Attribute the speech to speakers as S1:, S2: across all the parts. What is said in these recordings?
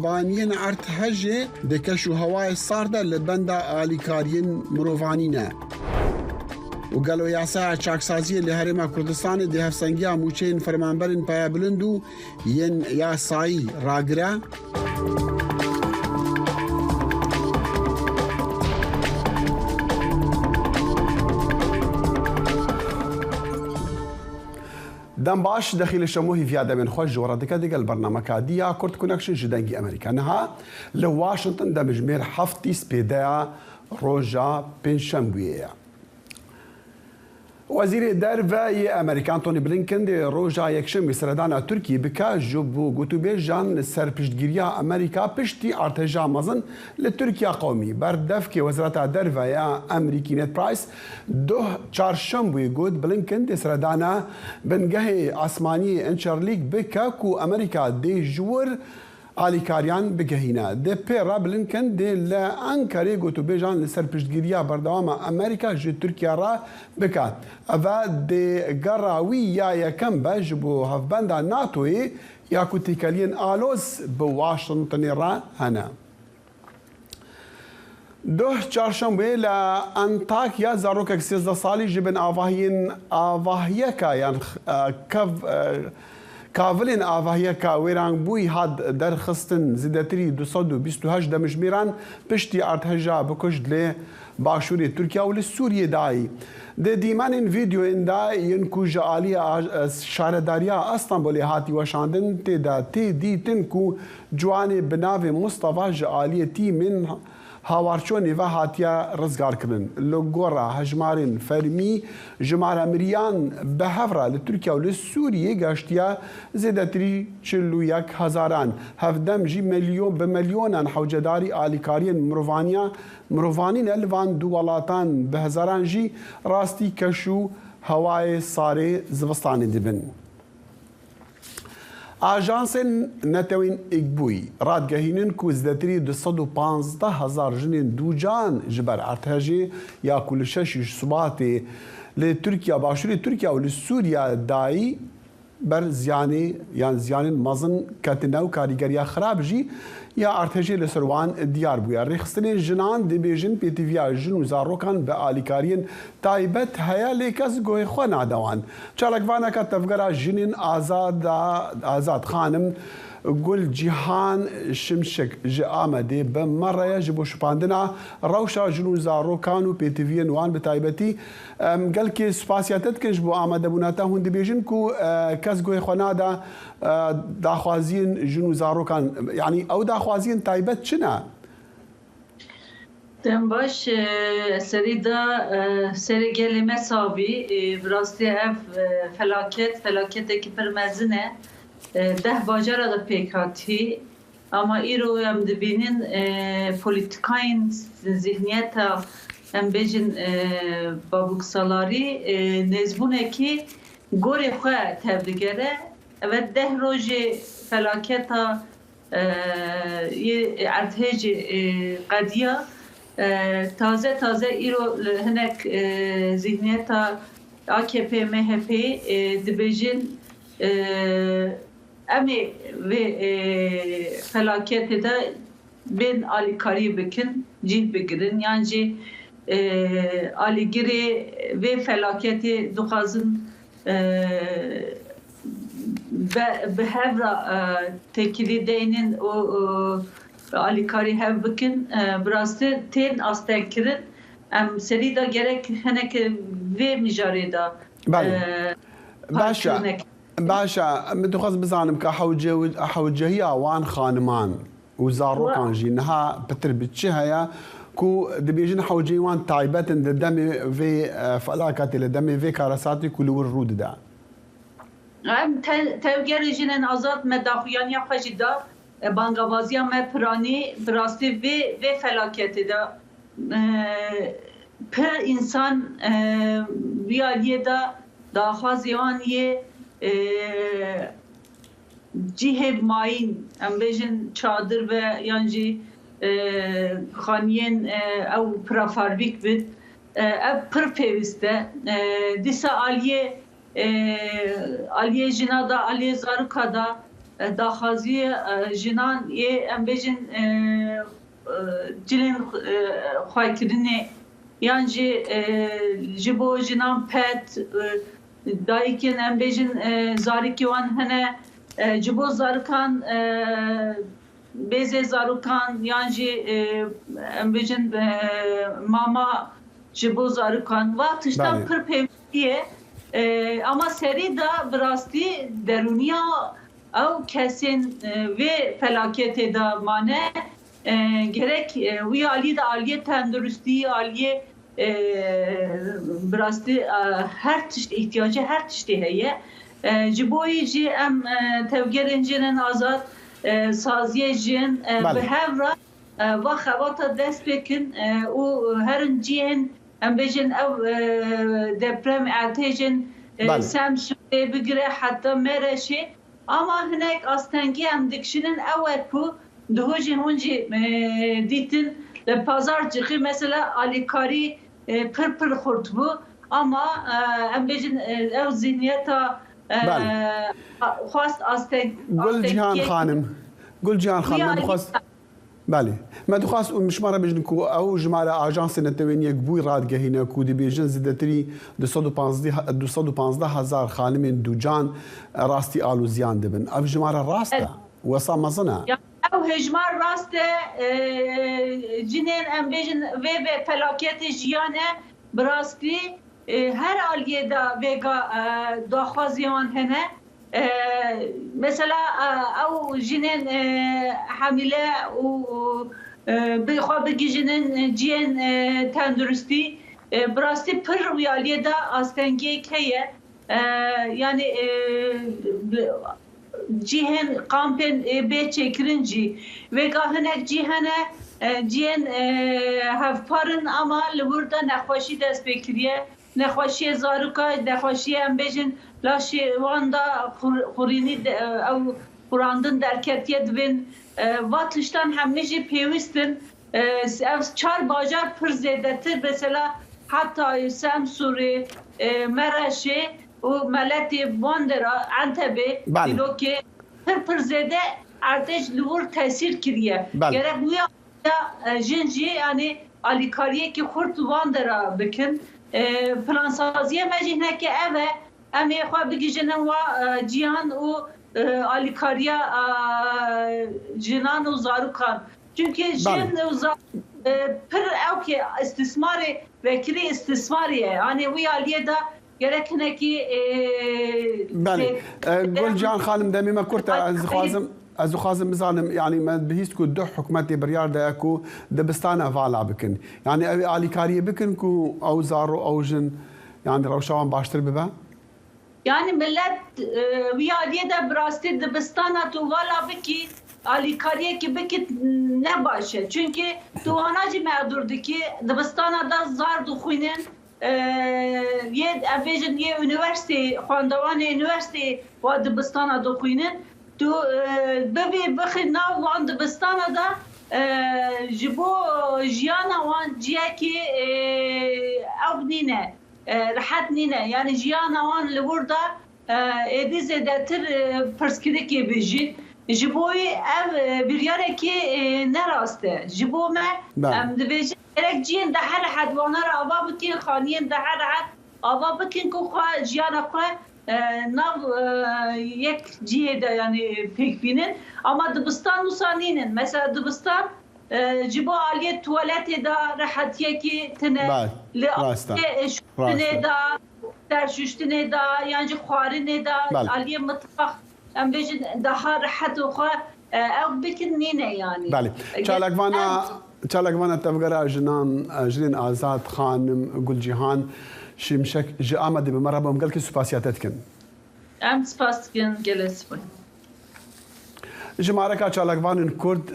S1: Qurbaniyên erdhejê di keşûhewayê sar de li benda alîkariyên mirovanî ne. Û gelo yasaya çaksaziyê li Herêma Kurdistanê dê hevsengiya mûçeyên fermanberên payebilind û yên yasayî ragire?
S2: Dem baş, Dexîlê Şemo hîviya demên xwe ji we re dike digel bernameka dî ya Kurd Connection ji Dengê Amerîka. Niha li Washington demjimêr heftî spêdeya roja pêncşembûyê ye. Wezîrê Derve yê Amerîka Antony Blinken dê roja Yekşembê seredana Tirkiyê bike ji bo gotûbêjan li ser piştgiriya Amerîka piştî artêşa mezin li Tirkiya qewimî. Berdevkê Wezareta Derve ya Amerîkî Ned Price Doh çarşembûyê got Blinken dê seredana bingehê asmaniyê Incirlik bike ku Amerîka dê ji wir alîkariyan bigehîne. Di pê re Blinken dê li Enqerê gotûbêjan li ser piştgiriya berdewama Amerîka ji Tirkiye re bike. Ev dê gera wî ya yekem be ji bo hevbenda NATOyê ya ku têkeliyên aloz bi Washingtonê re hene. Duh çarşembê li Antakya zarokek 13 salî ji bin avahiyên avahiyeka yan kev kavilên avahiyeka wêranbûyî hat derxistin. Zêdetirî 228 demjimêran piştî erdheja bikuşt li başûrê Tirkiye û li Sûriyê dayî. Di dîmenên vîdeoyên de yên ku ji aliyê Şaredariya Stenbolê hatî weşandin tê de tê dîtin ku Ciwanê bi navê Mustafa ji aliyê tîmên hawarçonê ve hatiye rizgarkirin. Li gora hejmarên fermî jimara miriyan bi hev re li Tirkiye û li Sûriyê geştiye zêdetirî 41 hezaran. Hevdem jî bi milyonan hewcedarî alîkariyên mirovaniya mirovanî ne li van du welatan bi hezaran jî rastî keş û hewayê sarê zivistanê dibin. Ajansên Netewên Yekbûyî radigehînin ku zêdetirî 215 hezar jinên dûcan ji ber erdhejê ya ku li şeş Sibatê li Tirkiya, Başûrê Tirkiya û li Sûriya dayî ber ziyanê yan ziyanên mezin ketine û karîgeriya xirab jî ya erdhejê li ser wan diyar bûye. Rêxistinên jinan dibêjin pêtiviya jin û zarokan bi alîkariyên Taybet heye lê kes guhê xwe nade wan. Çalakvaneka Tevgera Jinên Azad Azad Xanim Gul Cîhan Şimşek ji Amedê bi me re ye ji bo şopandina rewşa jin û zarokan û pêtiviyên wan bi taybetî. Em gelkê spasiya te dikin ji bo amadebûna te. Hûn dibêjin ku kes guhê xwe nade daxwaziyên jin û zarokan. Yanî ew daxwaziyên taybet çi ne?
S3: Dem baş, serî de serê gelê me sax bî. Bi rastî ev felaket, felaketekî pir mezin e. Deh bajara de pêk hatî. Ama îro em dibînin polîtîkayên zîhniyeta em bêjin babûksalarî nêzbûnekî gorê xwe tevdigere. Ev deh rojê felaketa Yê erdhêjê qediya. Taze taze îro li hinek zîhniyeta akp, MHP dibêjin em ê vê felaketê de bên alîkariyê bikin, cih bigirin yan jî alîgirê vê felaketê dixwazin Bi hev re têkilî deynin û alîkarî hev bikin. Bi rastî tên astengkirin. Em serî de gerek hinek vê mijarê de
S2: Baş e. Baş e. Min dixwest bizanim ka hewcehiya wan xaniman û zarokan jî niha pitir bi çi heye ku dibêjin hewceyên wan taybet in di demê vê felaketê, li demê vê karesatê ku li wir rû dide.
S3: Em Tevgerê Jinên Azad me daxuyaniya xwe jî da, bangavaziya me piranî bi rastî vê vê felaketê de pir însan vî aliyê de daxwazê wan yê Cihê mayîn em bêjin çadir be yan jî xaniyên ew prafarbîk bin ev pir pêwîst e. Dîsa aliyê aliyê jina da aliyê zaroka da. Daxwaziyê jinan yê em bêjin cilên xwekirinê yan jî ji bo jinan pet, dayikên em bêjin zarikê wan hene ji bo zarikan bêzê zarokan yan jî em bêjin mama ji bo zarokan va tiştan pir pêwîstî ye. Ama serî de bi rastî derûniya ew kesên vê felaketê de mane gerek wî aliyê de aliyê tenduristî, aliyê bi rastî her tişt îhtiyacê her tiştê heye. Ji bo wî jî em tevgerên jinên azad, saziyê jin bi hev re va xebata dest pê kin û herin cihên em bêjin ew deprem erdhêjên Semsûrê bigire heta Mereşê. Ama hinek astengî em dikişînin ew e ku duho jî hûn jî dîtin li Pazarcixê mesela alîkarî pir pir xurt bû ama em bêjin ew zîhniyeta xwest asteng
S2: Gul Cîhan xanim Gul Cîhan xanim me dixwest Belê. Me dixwest û ji me re bêjin ku ew jimara ajansên Netewên Yekbûyî radigehîne ku dibêjin zêdetirî 215 hezar xanimên ducan rastî aloziyan dibin. Ev jimara rast e? Wesa mezin e?
S3: Ew hejmar rast e. Jinên em bêjin vê vê felaketê jiyane bi rastî her aliyê de vêga daxwazên wan hene. Mesela ew jinên hemîle û bi xwe bigihîjinin cihên tenduristî bi rastî pir wî aliyê de astengiyek heye. Yanî cihên kampên bê çêkirin jî vêga hinek cih hene cihên hevpar in ama li wir de nexweşî dest pê kiriye. Nexweşiyê zaroka, nexweşiyê em bêjin laşê wan de xurînî ew xurandin derketiye dibên va tiştan hemî jî pêwîst in. Ev çar bajar pir zêdetir mesela Hatay, Semsûrê, Mereşê û Meletê wan de re Entebê, Dîlokê pir pir zêde erdhej li wir tesîr kiriye. Gerek wî Ya jin jî yanî alîkariyekî xurt wan de re bikin. Plansaziya me jî hinekî ev e, em ê xwe bigihîjinin wa cihan û alîkariya jinan û zarokan. Çimkî jin û zarok pir ew kê îstîsmarê vekirî îstîsmarê ye. Yanî wî aliyê de gerek hinekî
S2: Belê. Gulcan xanim demê me kurt e ez dixwazim ez dixwazim bizanim yanî me bihîst ku duh hikûmetê biryar daye ku dibistana vala bikin. Yanî ew ê alîkariyê bikin ku ew zaro ew jin yanî rewşa wan baştir bibe?
S3: Yanî milet wî aliyê de bi rastî dibistana tu vala bikî alîkariyekî bikî ne baş e. Çunkî tu wana jî mexdûr dikî. Dibistana de zar dixwînin Yê em bêjin yê unîversîteyê xwendevanê unîversîteyê wa dibistana dixwînin tu bibî bixî nav wan dibistana de ji bo jiyana wan ciyekî ew nîne rehet nîne yanî jiyana wan li wir de Êdî zêdetir pirsgirêkê bijîn. Ji bo wî ev biryarekî ne rast e. Ji bo me em dibêjin gerek ciyên dehe rehet wana re ava bikin, xaniyên dehe rehet ava bikin ku xwe jiyana xwe nav yek ciyê de yanî pêk bînin. Ama dibistan wisa nînin. Mesela dibistan Ji bo aliyê tuwaletê de rehetiyekî tine, li aliyê şuştinê de, serşuştinê de yan jî xwarinê de, aliyê mitbax em bêjin daha rehet û xwe ew bikin nîne yanî.
S2: Belê. Çalakvana Çalakvana Tevgera Jinan Jinên Azad Xanim Gulcîhan Şimşek ji Amedê bi me re bû. Em gelekî spasiya te dikin.
S3: Em spas dikin gelê sipay.
S2: Jimareka çalakvanên Kurd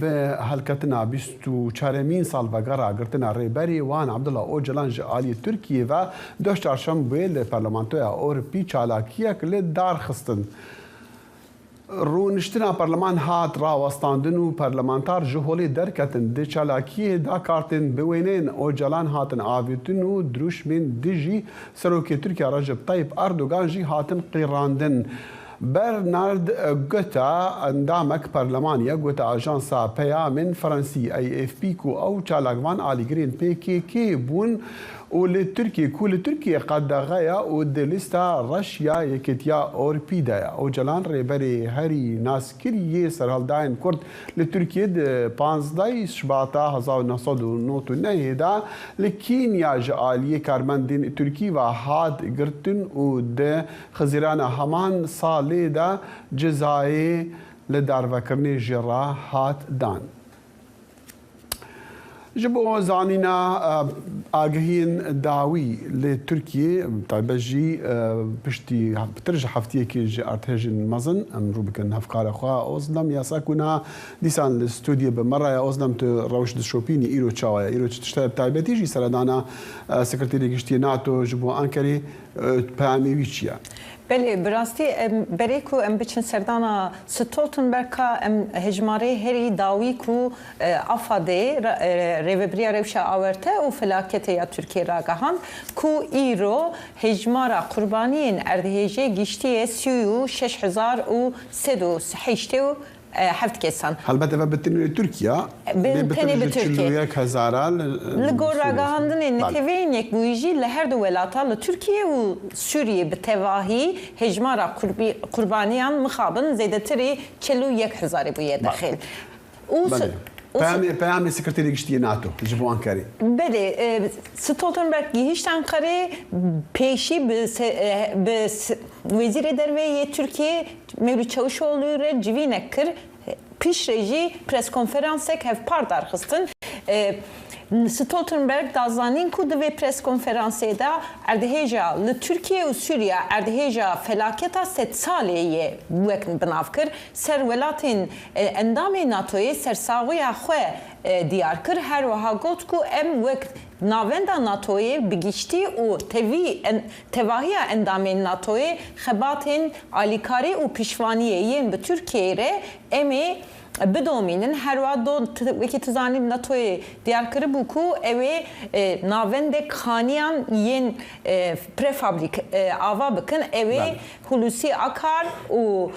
S2: bi helketina 24 emîn salvegera girtina Rêberê wan Abdullah Ocalan ji aliyê Tirkiyê ve duh çarşembê li Parlamentoya Ewropî çalakiyek li dar xistin. Rûniştina parleman hat rawestandin û parlemantar ji holê derketin. Di çalakiyê de kartên bi wêneyên Ocalan hatin avêtin û dirûşmên dijî Serokê Tirkiya Recep Tayyip Erdogan jî hatin qîrandin. Bernard Guetta endamek perlemanî ye gote ajansa peyamên Fransî AFP ku ew çalakvan alîgirên pkk bûn û li Tirkiyê ku li Tirkiyê qedexe ye û di lîsta reş ya Yekêtiya Ewropî de ye. Ocalan rêberê herî naskirî yê serhildayên Kurd li Tirkiyê di 15 Şibata 1999 de li Kînya ji aliyê karmendên Tirkî ve hat girtin û di Xizîrana heman salê de cezayê lidarvekirinê jê re hat dan. Ji bo zanîna agahiyên dawî li Tirkiyê bi taybet jî piştî pitir ji heftiyekê ji erdhejên mezin em rû bikin hevkara xwe Ozlem Yasak û niha dîsan li stûdyê bi me re ye. Ozlem tu rewş dişopînî îro çawa ye? Îro çi tişt heye bi taybetî jî seredana Sekreterê Giştî yê NATO ji bo Enqerê Peyamê wî çi ye?
S4: Belê, bi rastî em berê ku em biçin serdana Stoltenberg ka em hejmarê herî dawî ku AFAD'ê, Rêveberiya Rewşa Awerte û Felaketê ya Tirkiyê ragihand ku îro hejmara qurbaniyên erdhêjê gihîştiye 36187 kesan.
S2: Helbet ev bi tenê li Tirkiye, lê bi tenê ji 41 hezara li
S4: Li gor ragihandinên Neteweyên Yekbûyî jî li her du welata li Tirkiye û Sûriyê bi tevahî hejmara qurbaniyan mixabin zêdetirî 41 hezarê bûye dexêl.
S2: Û Belê. Peyamê Sekreterê Giştî yê NATO ji bo Enqerê.
S4: Belê, Stoltenberg gihîşt Enqerê, pêşî bi bi Wezîrê Derve yê Tirkiyê Mevlût Çavuşoglu re civînek kir, piştre jî preskonferansek hevpar darxistin. Stoltenberg da zanîn ku di vê preskonferansê de erdhêja li Tirkiye û Sûriye erdhêja felaketa sedsalê ye wek binav kir, ser welatên endamê NATOyê sersaxiya xwe diyar kir, her wiha got ku em wek navenda NATOyê bi giştî û tevî tevahiya endamên NATOyê xebatên alîkarî û piştvaniyê yên bi Tirkiyeyê re em ê bidomînin. Her wiha do wekî tu zanî NATOyê diyar kiribû ku ew ê navendek xaniyan yên prefabrîk ava bikin, ew ê Hulusi Akar û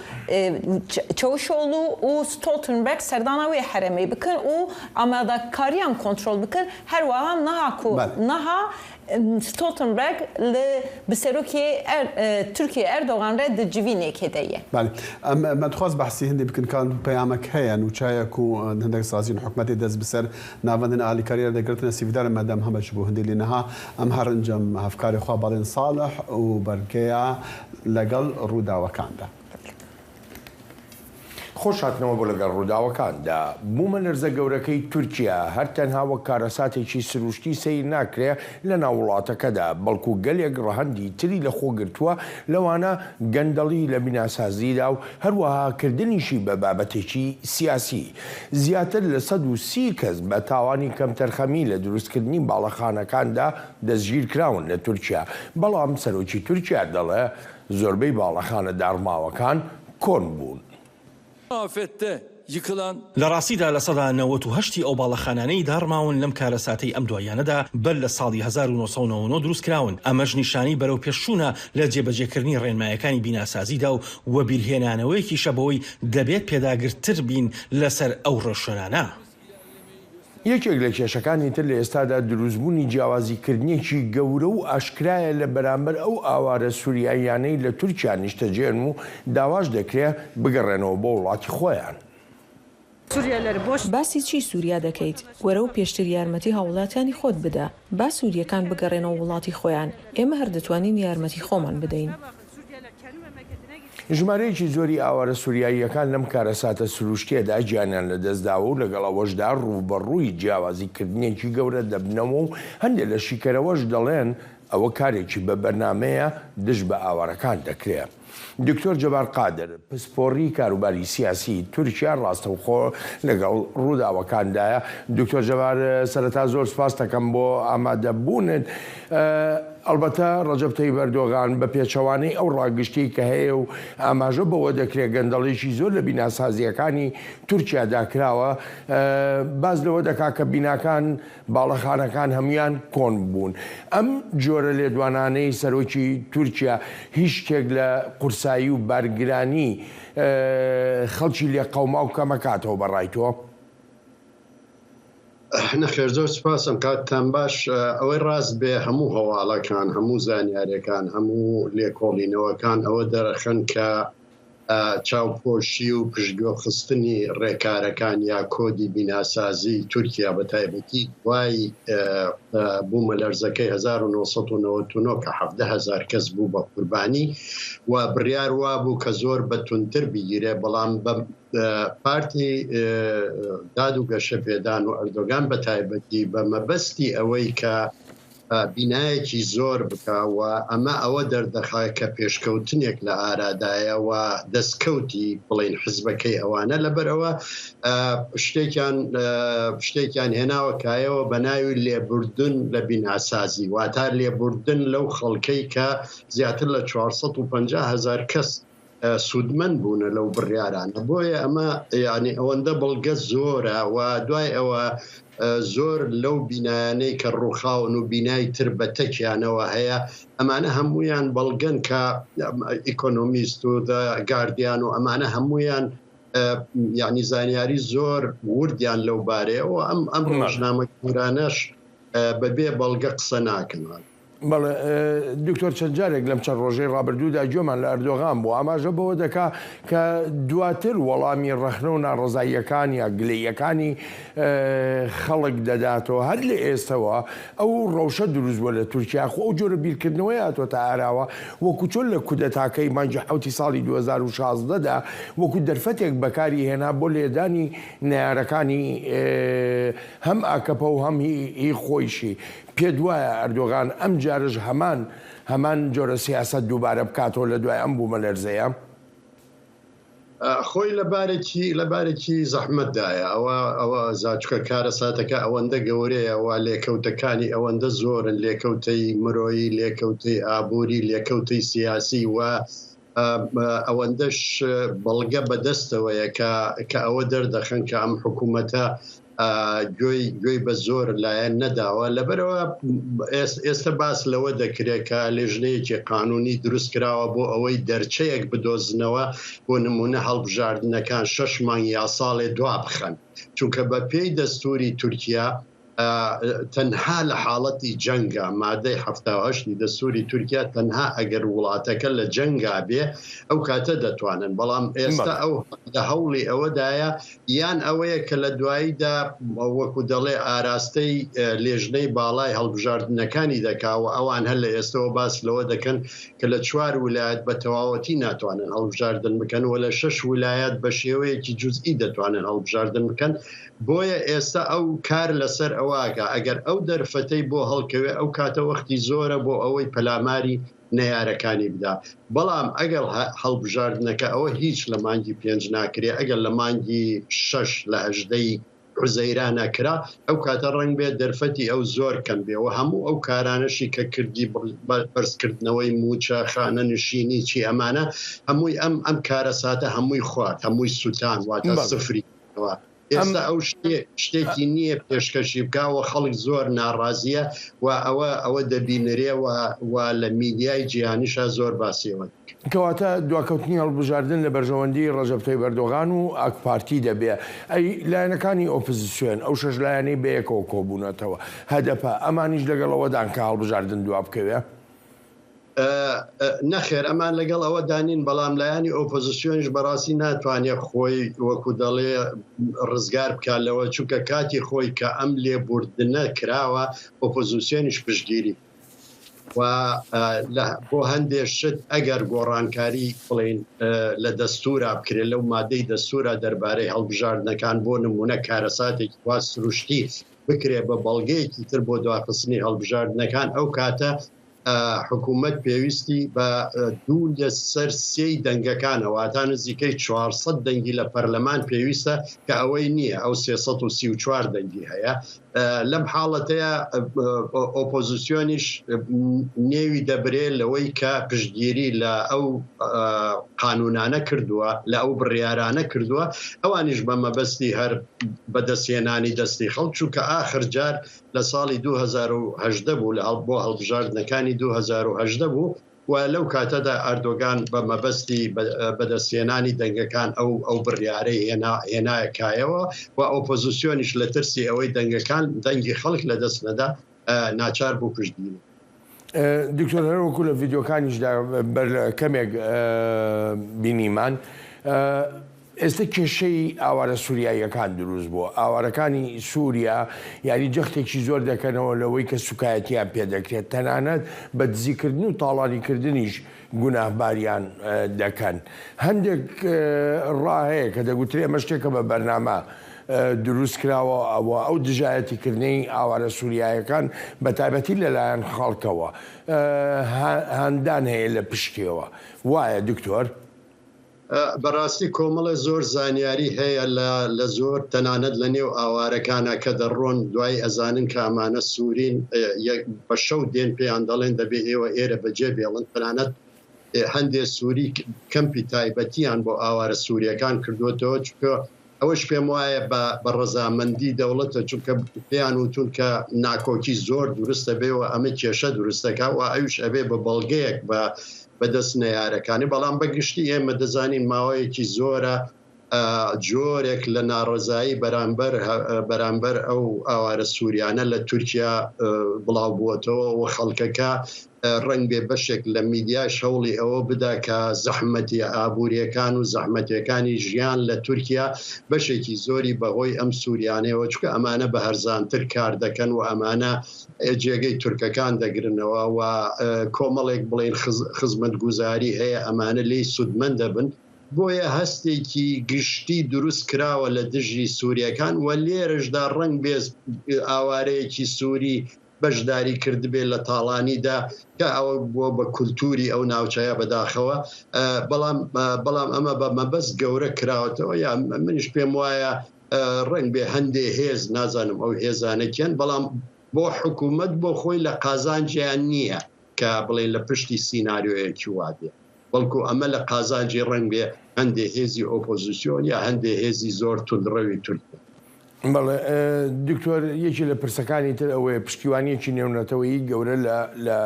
S4: Çavuşoglu û Stoltenberg serdana wê herêmê bikin û amadekariyan kontrol bikin. Her wiha niha ku niha Stoltenberg li bi Serokê Tirkiyê Erdogan re di civînekê de ye.
S2: Belê. Em me dixwast behsî hindê bikin ka peyamek heye, nûçe heye ku hindek saziyên hikûmetê dest bi ser navendên alîkariyê de girtine sivîdar me dem heme ji bo hindê lê niha em herin cem hevkarê xwe Balên Salih û bergeya legel rûdawekan de.
S5: خۆش هاتنەوە بۆ لەگەڵ ڕووداوەکاندا. بوومەلەرزە گەورەکەی تورکیا هەر تەنها وەک کارەساتێکی سروشتی سەیر ناکرێ لەناو وڵاتەکەدا، بەڵکو گەلێک ڕەهەندی تری لەخۆ گرتووە، لەوانە گەندەڵی لە بیناسازیدا و هەروەها کردنیشی بە بابەتێکی سیاسی. زیاتر لە 130 کەس بە تاوانی کەمتەرخەمی لە دروستکردنی باڵەخانەکاندا دەستگیرکراون لە تورکیا، بەڵام سەرۆکی تورکیا دەڵێ زۆربەی باڵەخانە داڕماوەکان کۆن بوون.
S6: لە ڕاستیدا 98% ی ئەو باڵەخانانەی داڕماون لەم کارەساتەی ئەم دواییانەدا بەر لە ساڵی 1999 دروستکراون، ئەمەش نیشانەی بەرەوپێشچوونە لە جێبەجێکردنی ڕێنمایەکانی بیناسازیدا و وەبیرهێنانەوەیەکیشە بەوەی دەبێت پێداگرتر بین لەسەر ئەو ڕێوشوێنانە.
S5: یەکێک لە کێشەکانی تر لە ئێستادا دروستبوونی جیاوازیکردنێکی گەورە و ئاشکرایە لە بەرامبەر ئەو ئاوارە سوریاییانەی لە تورکیا نیشتەجێن و داواش دەکرێ بگەڕێنەوە بۆ وڵاتی خۆیان.
S7: باسی چی سوریا دەکەیت؟ وەرە و پێشتر یارمەتی هاوڵاتیانی خۆت بدە، با سورییەکان بگەڕێنەوە وڵاتی خۆیان، ئێمە هەر دەتوانین یارمەتی خۆمان بدەین.
S5: ژمارەیەکی زۆری ئاوارە سوریاییەکان لەم کارەساتە سروشتییەدا گیانیان لەدەستداوە و لەگەڵ ئەوەشدا ڕووبەڕووی جیاوازیکردنێکی گەورە دەبنەوە و هەندێک لە شیکەرەوەش دەڵێن ئەوە کارێکی بە بەرنامەیە دژ بە ئاوارەکان دەکرێ. دکتۆر جەبار قادر، پسپۆڕی کاروباری سیاسی تورکیا ڕاستەوخۆ لەگەڵ ڕووداوەکاندایە. دکتۆر جەبار سەرەتا زۆر سوپاست دەکەم بۆ ئامادەبوونت. ئەڵبەتە ڕەجەب تەیب ئەردۆغان بە پێچەوانەی ئەو ڕاگشتیەی کە هەیە و ئاماژە بەوە دەکرێت گەندەڵیی زۆر لە بیناسازییەکانی تورکیادا کراوە، باس لەوە دەکات کە بیناکان، باڵەخانەکان هەموویان کۆن بوون. ئەم جۆرە لێدوانانەی سەرۆکی تورکیا هیچ شتێک لە قورسایی و بارگرانی خەڵکی لێقەوماو کەمەکاتەوە بە ڕای تۆ؟
S8: نەخێر زۆر سوپاس ئەم کاتتان باش ئەوەی ڕاست بێ هەموو هەواڵەکان هەموو زانیارەکان هەموو لێکۆڵینەوەکان ئەوە دەرەخەن کە چاوپۆشی و پشتگوێخستنی ڕێکارەکان یا کۆدی بیناسازی تورکیا بە تایبەتی دوای بوومەلەرزەکەی 1999 کە 17هزار کەس بوو بە قوربانی و بڕیار وابوو کە زۆر بە توندتر بگیرێ بەڵام بە پارتی داد و گەشەپێدان و ئەردۆگان بە تایبەتی بە مەبەستی ئەوەی کە بینایەکی زۆر بکا و ئەمە ئەوە دەردەخا کە پێشکەوتنێک لە ئارادایە و دەستکەوتی بڵین حزبەکەی ئەوانە لەبەرئەوە شتێکیان شتێکیان هێناوە کایەوە بە ناوی لێبوردن لە بیناسازی واتا لێبوردن لەو خەڵکەی کە زیاتر لە 450 هزار کەس سوودمەند بوونە لەو بڕیارانە بۆیە ئەمە یعنی ئەوەندە بەڵگە زۆرە و دوای ئەوە زۆر لەو بینایانەی کە ڕووخاون و بینای تر بە تەکیانەوە هەیە ئەمانە هەمویان بەڵگەن کە ئیکۆنۆمیست و گاردیان و ئەمانە هەمویان یعنی زانیاری زۆر وردیان لەو بارەیەوە ئەم ئەم ڕۆژنامە گەورانەش بەبێ بەڵگە قسە ناکەن.
S5: بەڵێ دکتۆر چەند جارێک لەم چەند ڕۆژەی ڕابردوودا گوێمان لە ئەردۆغان بوو ئاماژە بەوە دەکا کە دواتر وەڵامی ڕەخنە و ناڕەزاییەکان یا گلەییەکانی خەڵک دەداتەوە هەر لە ئێستەوە ئەو ڕەوشە دروست بووە لە تورکیا خۆ ئەو جۆرە بیرکردنەوەی هاتۆتە ئاراوە وەکو چۆن لە کودەتاکەی مانگی حەوتی ساڵی 2016 دا وەکو دەرفەتێک بەکاری هێنا بۆ لێدانی نەیارەکانی هەم ئاکەپە و هەم هی خۆیشی پێت وایە ئەردۆغان ئەمجارەش هەمان هەمان جۆرە سیاسەت دووبارە بکاتەوە لە دوای ئەم بوومەلەرزەیە؟
S8: خۆی لە بارێکی لە بارێکی زەحمەتدایە ئەوە ئەوە زاچکە کارەساتەکە ئەوەندە گەورەیە و لێکەوتەکانی ئەوەندە زۆرن لێکەوتەی مرۆیی لێکەوتەی ئابووری لێکەوتەی سیاسی و ئەوەندەش بەڵگە بەدەستەوەیە کە کە ئەوە دەردەخەن کە ئەم حکوومەتە گوێی گوێی بە زۆر لایەن نەداوە لەبەرەوە ئێستا باس لەوە دەکرێت کە لێژنەیەکی قانونی دروست کراوە بۆ ئەوەی دەرچەیەک بدۆزنەوە بۆ نمونە هەڵبژاردنەکان شەش مانگ یا ساڵێ دوا بخەن چونکە بە پێی دەستوری تورکیا تەنها لە حاڵەتی جەنگا، مادەی 78 ی دەستوری تورکیا تەنها ئەگەر وڵاتەکە لە جەنگا بێ ئەو کاتە دەتوانن، بەڵام ئێستا ئەو لە هەوڵی ئەوەدایە یان ئەوەیە کە لە دواییدا وەکو دەڵێ ئاراستەی لێژنەی باڵای هەڵبژاردنەکانی دەکا و ئەوان هەر لە ئێستەوە باس لەوە دەکەن کە لە چوار ولایەت بە تەواوەتی ناتوانن هەڵبژاردن بکەن و لە شەش ولایەت بە شێوەیەکی جوزئی دەتوانن هەڵبژاردن بکەن بۆیە ئێستا ئەو کار لەسەر ئەوە ئەکا ئەگەر ئەو دەرفەتەی بۆ هەڵکەوێ ئەو کاتە وەختی زۆرە بۆ ئەوەی پەلاماری نەیارەکانی بدا بەڵام ئەگەڵ هەڵبژاردنەکە ئەوە هیچ لە مانگی پێنج ناکرێ ئەگەر لە مانگی شەش لە هەژدەی حوزەیرانە کرا ئەو کاتە ڕەنگ بێ دەرفەتی ئەو زۆر کەم بێ و هەموو ئەو کارانەشی کە کردی بەرزکردنەوەی مووچە خانەنشینی چی ئەمانە هەمووی ئەم ئەم کارەساتە هەمووی خوارد هەمووی سوتان واتە سفری ئێستا ئەو شتێکی نییە پێشکەشی بکا و خەڵک زۆر ناڕازیە و ئەوە ئەوە دەبینرێ و و لە میدیای جیهانیشا زۆر باسی ئەوە دەکرێ.
S5: کەواتە دواکەوتنی هەڵبژاردن لە بەرژەوەندی ڕەجەب تەیب ئەردۆغان و ئاکپارتی دەبێ. ئەی لایەنەکانی ئۆپزسیۆن، ئەو شەش لایەنەی بەیەکەوە کۆبوونەتەوە، هەدەپە، ئەمانیش لەگەڵ ئەوەدان کە هەڵبژاردن دوابکەوێ؟
S8: نەخێر ئەمان لەگەڵ ئەوەدا نین، بەڵام لایەنی ئۆپۆزسیۆنیش بەڕاستی ناتوانێت خۆی وەکو دەڵێ ڕزگار بکات لەوە، چونکە کاتی خۆی کە ئەم لێبوردنە کراوە ئۆپۆزسیۆنیش پشتگیری و بۆ هەندێ شت ئەگەر گۆڕانکاری بڵین لە دەستورا بکرێت لەو مادەی دەستورا دەربارەی هەڵبژاردنەکان بۆ نمونە کارەساتێکی وا سروشتی بکرێت بە بەڵگەیەکی تر بۆ دواخستنی هەڵبژاردنەکان ئەو کاتە حکوومەت پێویستی بە دوو لەسەر سێی دەنگەکانە، واتا نزیکەی 400 دەنگی لە پەرلەمان پێویستە کە ئەوەی نییە، ئەو 334 دەنگی هەیە. لەم حاڵەتەیە ئۆپۆزیسیۆنیش نێوی دەبرێ لەوەی کە پشتگیری لە ئەو قانونانە کردووە، لە ئەو بڕیارانە کردووە، ئەوانیش بە مەبەستی هەر بەدەستهێنانی دەستی خەڵک، چونکە ئاخر جار لە ساڵی 2018 بوو، لە بۆ هەڵبژاردنەکانی 2018 بوو. و لەو کاتەدا ئەردۆگان بە مەبەستی بەدەستهێنانی دەنگەکان ئەو ئەو بڕیارەی هێنا هێنایە کایەوە و ئۆپۆزیسیۆنیش لە ترسی ئەوەی دەنگەکان دەنگی خەڵک لەدەست نەدا ناچار بوو پشتگیری.
S5: دکتۆر هەروەکو لە ڤیدیۆکانیشدا بەر لە کەمێک بینیمان ئێستە کێشەی ئاوارە سوریاییەکان دروست بووە، ئاوارەکانی سوریا یانی جەختێکی زۆر دەکەنەوە لەوەی کە سوکایەتیان پێ دەکرێت، تەنانەت بە دزیکردن و تاڵانیکردنیش گوناهباریان دەکەن. هەندێک ڕا هەیە کە دەگوترێ ئەمە شتێکە بە بەرنامە دروست کراوە و ئەو دژایەتیکردنەی ئاوارە سوریایەکان بە تایبەتی لەلایەن خەڵکەوە هاندان هەیە لە پشتیەوە. وایە دکتۆر؟
S8: بەڕاستی کۆمەڵێ زۆر زانیاری هەیە لە لە زۆر تەنانەت لە نێو ئاوارەکانا کە دەڕۆن دوایی ئەزانن کە ئەمانە سوورین بە شەو دێن پێیان دەڵێن دەبێ ئێوە ئێرە بەجێ بێڵن تەنانەت هەندێ سووری کەمپی تایبەتیان بۆ ئاوارە سووریەکان کردووەتەوە چونکە ئەوەش پێم وایە بە بە ڕەزامەندی دەوڵەتە چونکە پێیان وتون کە ناکۆکی زۆر دروست دەبێ و ئەمە کێشە دروست دەکا و ئەویش ئەبێ بە بەڵگەیەک بە بەدەست نەیارەکانی بەڵام بە گشتی ئێمە دەزانین ماوەیەکی زۆرە جۆرێک لە ناڕەزایی بەرامبەر بەرامبەر ئەو ئاوارە سووریانە لە تورکیا بڵاو بووەتەوە و خەڵکەکە ڕەنگبێ بەشێک لە میدیاش هەوڵی ئەوە بدا کە زەحمەتیە ئابووریەکان و زەحمەتیەکانی ژیان لە تورکیا بەشێکی زۆری بەهۆی ئەم سوریانەیەوە چونکە ئەمانە بە هەرزانتر کار دەکەن و ئەمانە جێگەی تورکەکان دەگرنەوە و کۆمەڵێک بڵێین خزمەتگوزاری هەیە ئەمانە لێی سوودمەند دەبن بۆیە هەستێکی گشتی دروست کراوە لە دژی سوریەکان و لێرەشدا ڕەنگبێ ئاوارەیەکی سوری بەشداری کردبێ لە تاڵانیدا کە ئەوە بووە بە کولتوری ئەو ناوچەیە بەداخەوە بەڵام بەڵام ئەمە بە مەبەست گەورە کراوەتەوە یا منیش پێم وایە ڕەنگ بێ هەندێ هێز نازانم ئەو هێزانە کێن بەڵام بۆ حکوومەت بۆ خۆی لە قازانجیان نییە کە بڵێ لە پشتی سیناریۆیەکی وابێ بەڵکو ئەمە لە قازانجی ڕەنگ بێ هەندێ هێزی ئۆپۆزیسیۆن یا هەندێ هێزی زۆر توندڕەوی تورکیا.
S5: بەڵێ دکتۆر یەکێ لە پرسەکانی تر ئەوەیە پشتیوانیەکی نێونەتەوەیی گەورە لە لە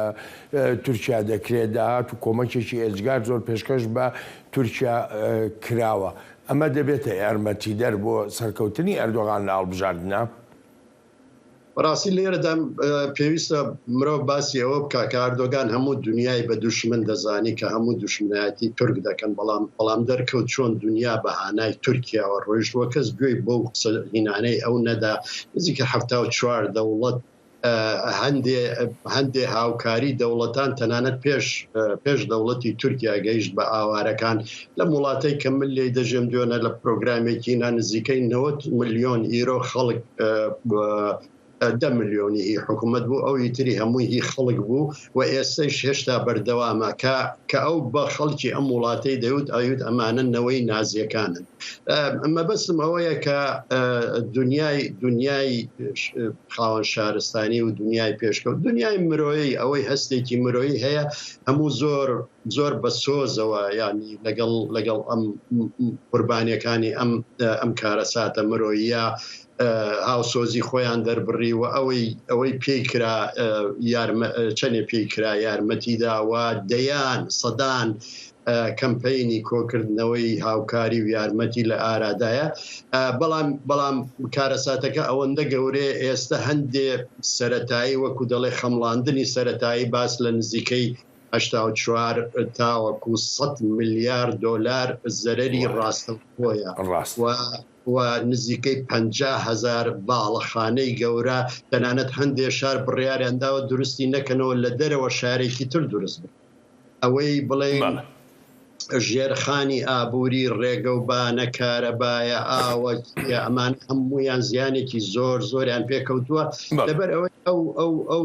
S5: تورکیا دەکرێت داهات و کۆمەکێکی ئێجگار زۆر پێشکەش بە تورکیا کراوە ئەمە دەبێتە یارمەتیدەر بۆ سەرکەوتنی ئەردۆغان لە هەڵبژاردنە؟
S8: بەڕاستی لێرەدا پێویستە مرۆڤ باسی ئەوە بکا کە ئەردۆگان هەموو دنیای بە دوشمن دەزانی کە هەموو دوشمنایەتی تورک دەکەن بەڵام بەڵام دەرکەوت چۆن دنیا بە هانای تورکیاوە ڕۆیشت و کەس گوێی بەو قسە هینانەی ئەو نەدا نزیکە 74 دەوڵەت هەندێ هەندێ هاوکاری دەوڵەتان تەنانەت پێش پێش دەوڵەتی تورکیا گەیشت بە ئاوارەکان لەم وڵاتەی کە من لێی دەژێم دوێنە لە پرۆگرامێکی نا نزیکەی 90 ملیۆن ئیرۆ خەڵک دە ملیۆنی هی حکوومەت بوو ئەو ئیتری هەمووی هی خەڵک بوو و ئێستەیش هێشتا بەردەوامە کە کە ئەو بە خەڵکی ئەم وڵاتەی دەوت ئەیوت ئەمانە نەوەی نازیەکانن مەبەستم ئەوەیە کە دنیای دنیای خاوەن شارستانی و دنیای پێشکەوت دنیای مرۆیی ئەوەی هەستێکی مرۆیی هەیە هەموو زۆر زۆر بە سۆزەوە یانی لەگەڵ لەگەڵ ئەم قوربانیەکانی ئەم ئەم کارەساتە مرۆییە هاوسۆزی خۆیان دەربڕی و ئەوەی ئەوەی پێی کرا یارمە چەنێ پێی کرا یارمەتیدا و دەیان سەدان کەمپەینی کۆکردنەوەی هاوکاری و یارمەتی لە ئارادایە بەڵام بەڵام کارەساتەکە ئەوەندە گەورەیە ئێستا هەندێ سەتایی وەکو دەڵێ خەمڵاندنی سەتایی باس لە نزیکەی 84 تاوەکو 100 ملیار دۆلار زەرەری ڕاستەوخۆیە و نزیکەی 50 هەزار باڵەخانەی گەورە تەنانەت هەندێ شار بڕیاریان داوە دروستی نەکەنەوە لە دەرەوە شارێکی تر دروست بکەن. ئەوەی بڵێین ژێرخانی ئابووری ڕێگەوبانە کارەبایە ئاوە چییە ئەمانە هەموویان زیانێکی زۆر زۆریان پێکەوتووە لەبەر ئەوەی ئەو ئەو ئەو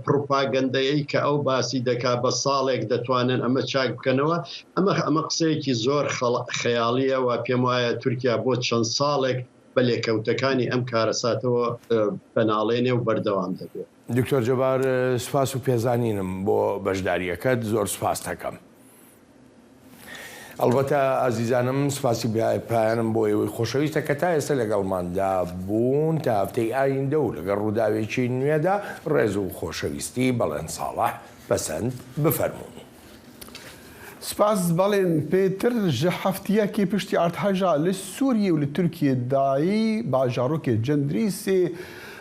S8: پڕوپاگەندەیەی کە ئەو باسی دەکا بە ساڵێک دەتوانن ئەمە چاک بکەنەوە ئەمە ئەمە قسەیەکی زۆر خەیاڵیە و پێم وایە تورکیا بۆ چەند ساڵێک بە لێکەوتەکانی ئەم کارەساتەوە دەناڵێنێ و بەردەوام دەبێت.
S5: دکتۆر جەبار سوپاس و پێزانینم بۆ بەشداریەکەت زۆر سوپاست ئەکەم. ئەڵبەتە ئازیزانم سوپاسی پایانم بۆ ئێوەی خۆشەویستە کە تا ئێستا لەگەڵماندا بوون تا هەفتەی ئایندە و لەگەڵ ڕووداوێکی نوێدا ڕێز و خۆشەویستی بەڵێن ساڵح پەسەند بفەرموون.
S2: Spas Balên pêtir ji heftiyekê piştî erdheja li Sûriyê û li Tirkiyê dayî bajarokê Cindrîsê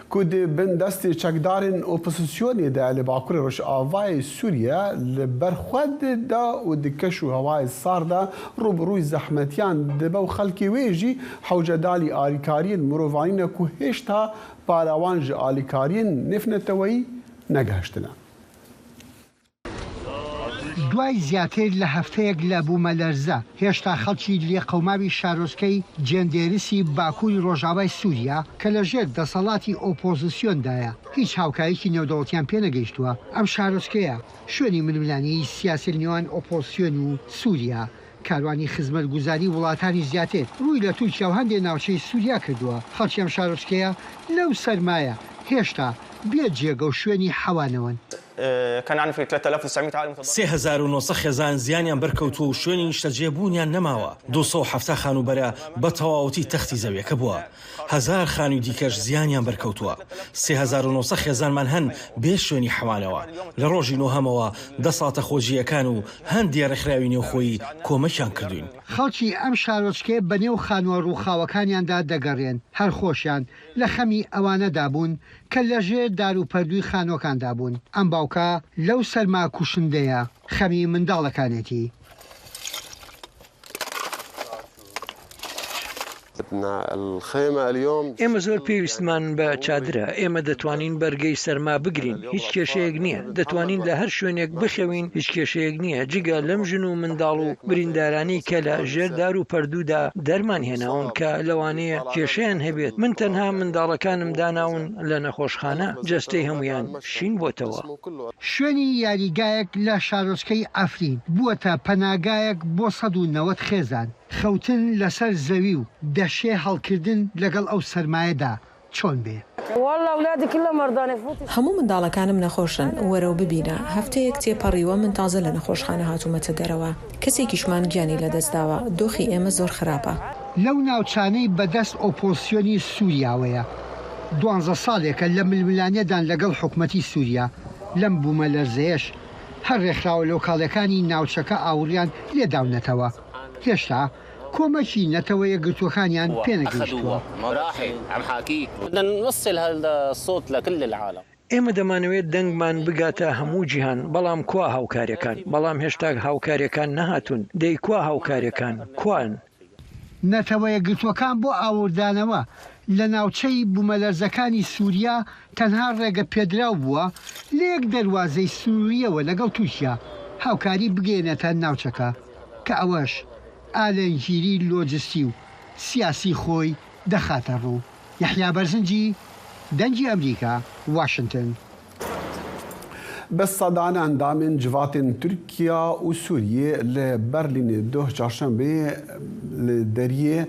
S2: ku di bin destê çekdarên opozisyonê de li bakurê rojavayê Sûriye li ber xwe dida û di keş û hewayê sar de rûbirûyî zehmetiyan dibe û xelkê wê jî hewcedalî alîkariyên mirovanî ne ku hêjta para wan ji alîkariyên nêvneteweyî negihiştine.
S9: دوای زیاتر لە هەفتەیەک لە بوومەلەرزە، هێشتا خەڵکی لێقەوماوی شارۆچکەی جێندێرسی باکووری ڕۆژاوای سووریا کە لەژێر دەسەڵاتی ئۆپۆزسیۆندایە، هیچ هاوکاریی نێودەوڵەتیان پێنەگەیشتووە. ئەم شارۆچکەیە شوێنی ململانێی سیاسی لە نێوان ئۆپۆزسیۆن و سووریا کاروانی خزمەتگوزاری وڵاتانی زیاتر ڕووی لە تورکیا و هەندێ ناوچەی سوریا کردووە، خەڵکی ئەم شارۆچکەیە لەو سەرمایە هێشتا بێ جێگە و شوێنی حەوانەوەن.
S6: 3900 خێزان زیانیان بەرکەوتووە و شوێنی نیشتەجێبوونیان نەماوە، 270 خانووبەرە بە تەواوەتی تەختی زەویەکە بووە. هەزار خانووی دیکەش زیانیان بەرکەوتووە، 3900 خێزانمان هەن بێ شوێنی حەوانەوە، لە ڕۆژی نۆهەمەوە دەسەڵاتە خۆجێیەکان و هەندێ ڕێکخراوی نێوخۆیی کۆمەکیان کردووین.
S9: خەڵکی ئەم شارۆچکەیە بەنێو خانووە ڕووخاوەکانیاندا دەگەڕێن، هەر خۆشیان لە خەمی ئەوانەدا بوون کە لەژێر داروپەردووی خانووەکاندا بوون. ئەم باوکە لەو سەرما کوشندەیە خەمی منداڵەکانێتی.
S10: ئێمە زۆر پێویستمان بە چادرە، ئێمە دەتوانین بەرگەی سەرما بگرین، هیچ کێشەیەک نییە، دەتوانین لە هەر شوێنێک بخەوین، هیچ کێشەیەک نییە، جگە لەم ژن و منداڵ و بریندارانەی کە لە ژێر دار و پەردوودا دەرمان هێناون کە لەوانەیە کێشەیان هەبێت، من تەنها منداڵەکانم داناون لە نەخۆشخانە، جەستەی هەموویان شین بۆتەوە.
S9: شوێنی یاریگایەک لە شارۆچکەی عەفرین بووەتە پەناگایەک بۆ 190 خێزان. خەوتن لەسەر زەوی و دەشێ هەڵکردن لەگەڵ ئەو سەرمایەدا چۆن بێ؟
S7: هەموو منداڵەکانم نەخۆشن، وەرە و ببینە، هەفتەیەک تێپەڕیوە من تازە لە نەخۆشخانە هاتوومەتە دەرەوە، کەسێکیشمان گیانی لەدەستداوە، دۆخی ئێمە زۆر خراپە.
S9: لەو ناوچانەی بەدەست ئۆپۆزسیۆنی سوریاوەیە، دوانزە ساڵێکە لە ململانێدان لەگەڵ حکومەتی سوریا، لەم بومەلەرزەیەش هەر رێکخراوە لۆکاڵیەکانی ناوچەکە ئاوڕیان لێداونەتەوە، هێشتا کۆمەکی نەتەوە یەکگرتووەکانیان پێنەگەیشتووە.
S10: ئێمە دەمانەوێت دەنگمان بگاتە هەموو جیهان، بەڵام کوا هاوکاریەکان؟ بەڵام هێشتا هاوکاریەکان نەهاتوون، دەی کوا هاوکاریەکان؟ کوان؟
S9: نەتەوەیەکگرتووەکان بۆ ئاوردانەوە لە ناوچەی بومەلەرزەکانی سوریا تەنها ڕێگە پێدراو بووە لە یەک دەروازەی سنوورییەوە لەگەڵ تورکیا هاوکاری بگەیەنێتە ناوچەکە کە ئەوەش ئالەنگیری لۆجستی و سیاسی خۆی دەخاتە ڕوو. یەحیا بەرزنجی، دەنگی ئەمریکا، واشنتن.
S2: Bi sedan endamên civatên Tirkiya û Sûriyê li Berlînê doh çarşembê li deriyê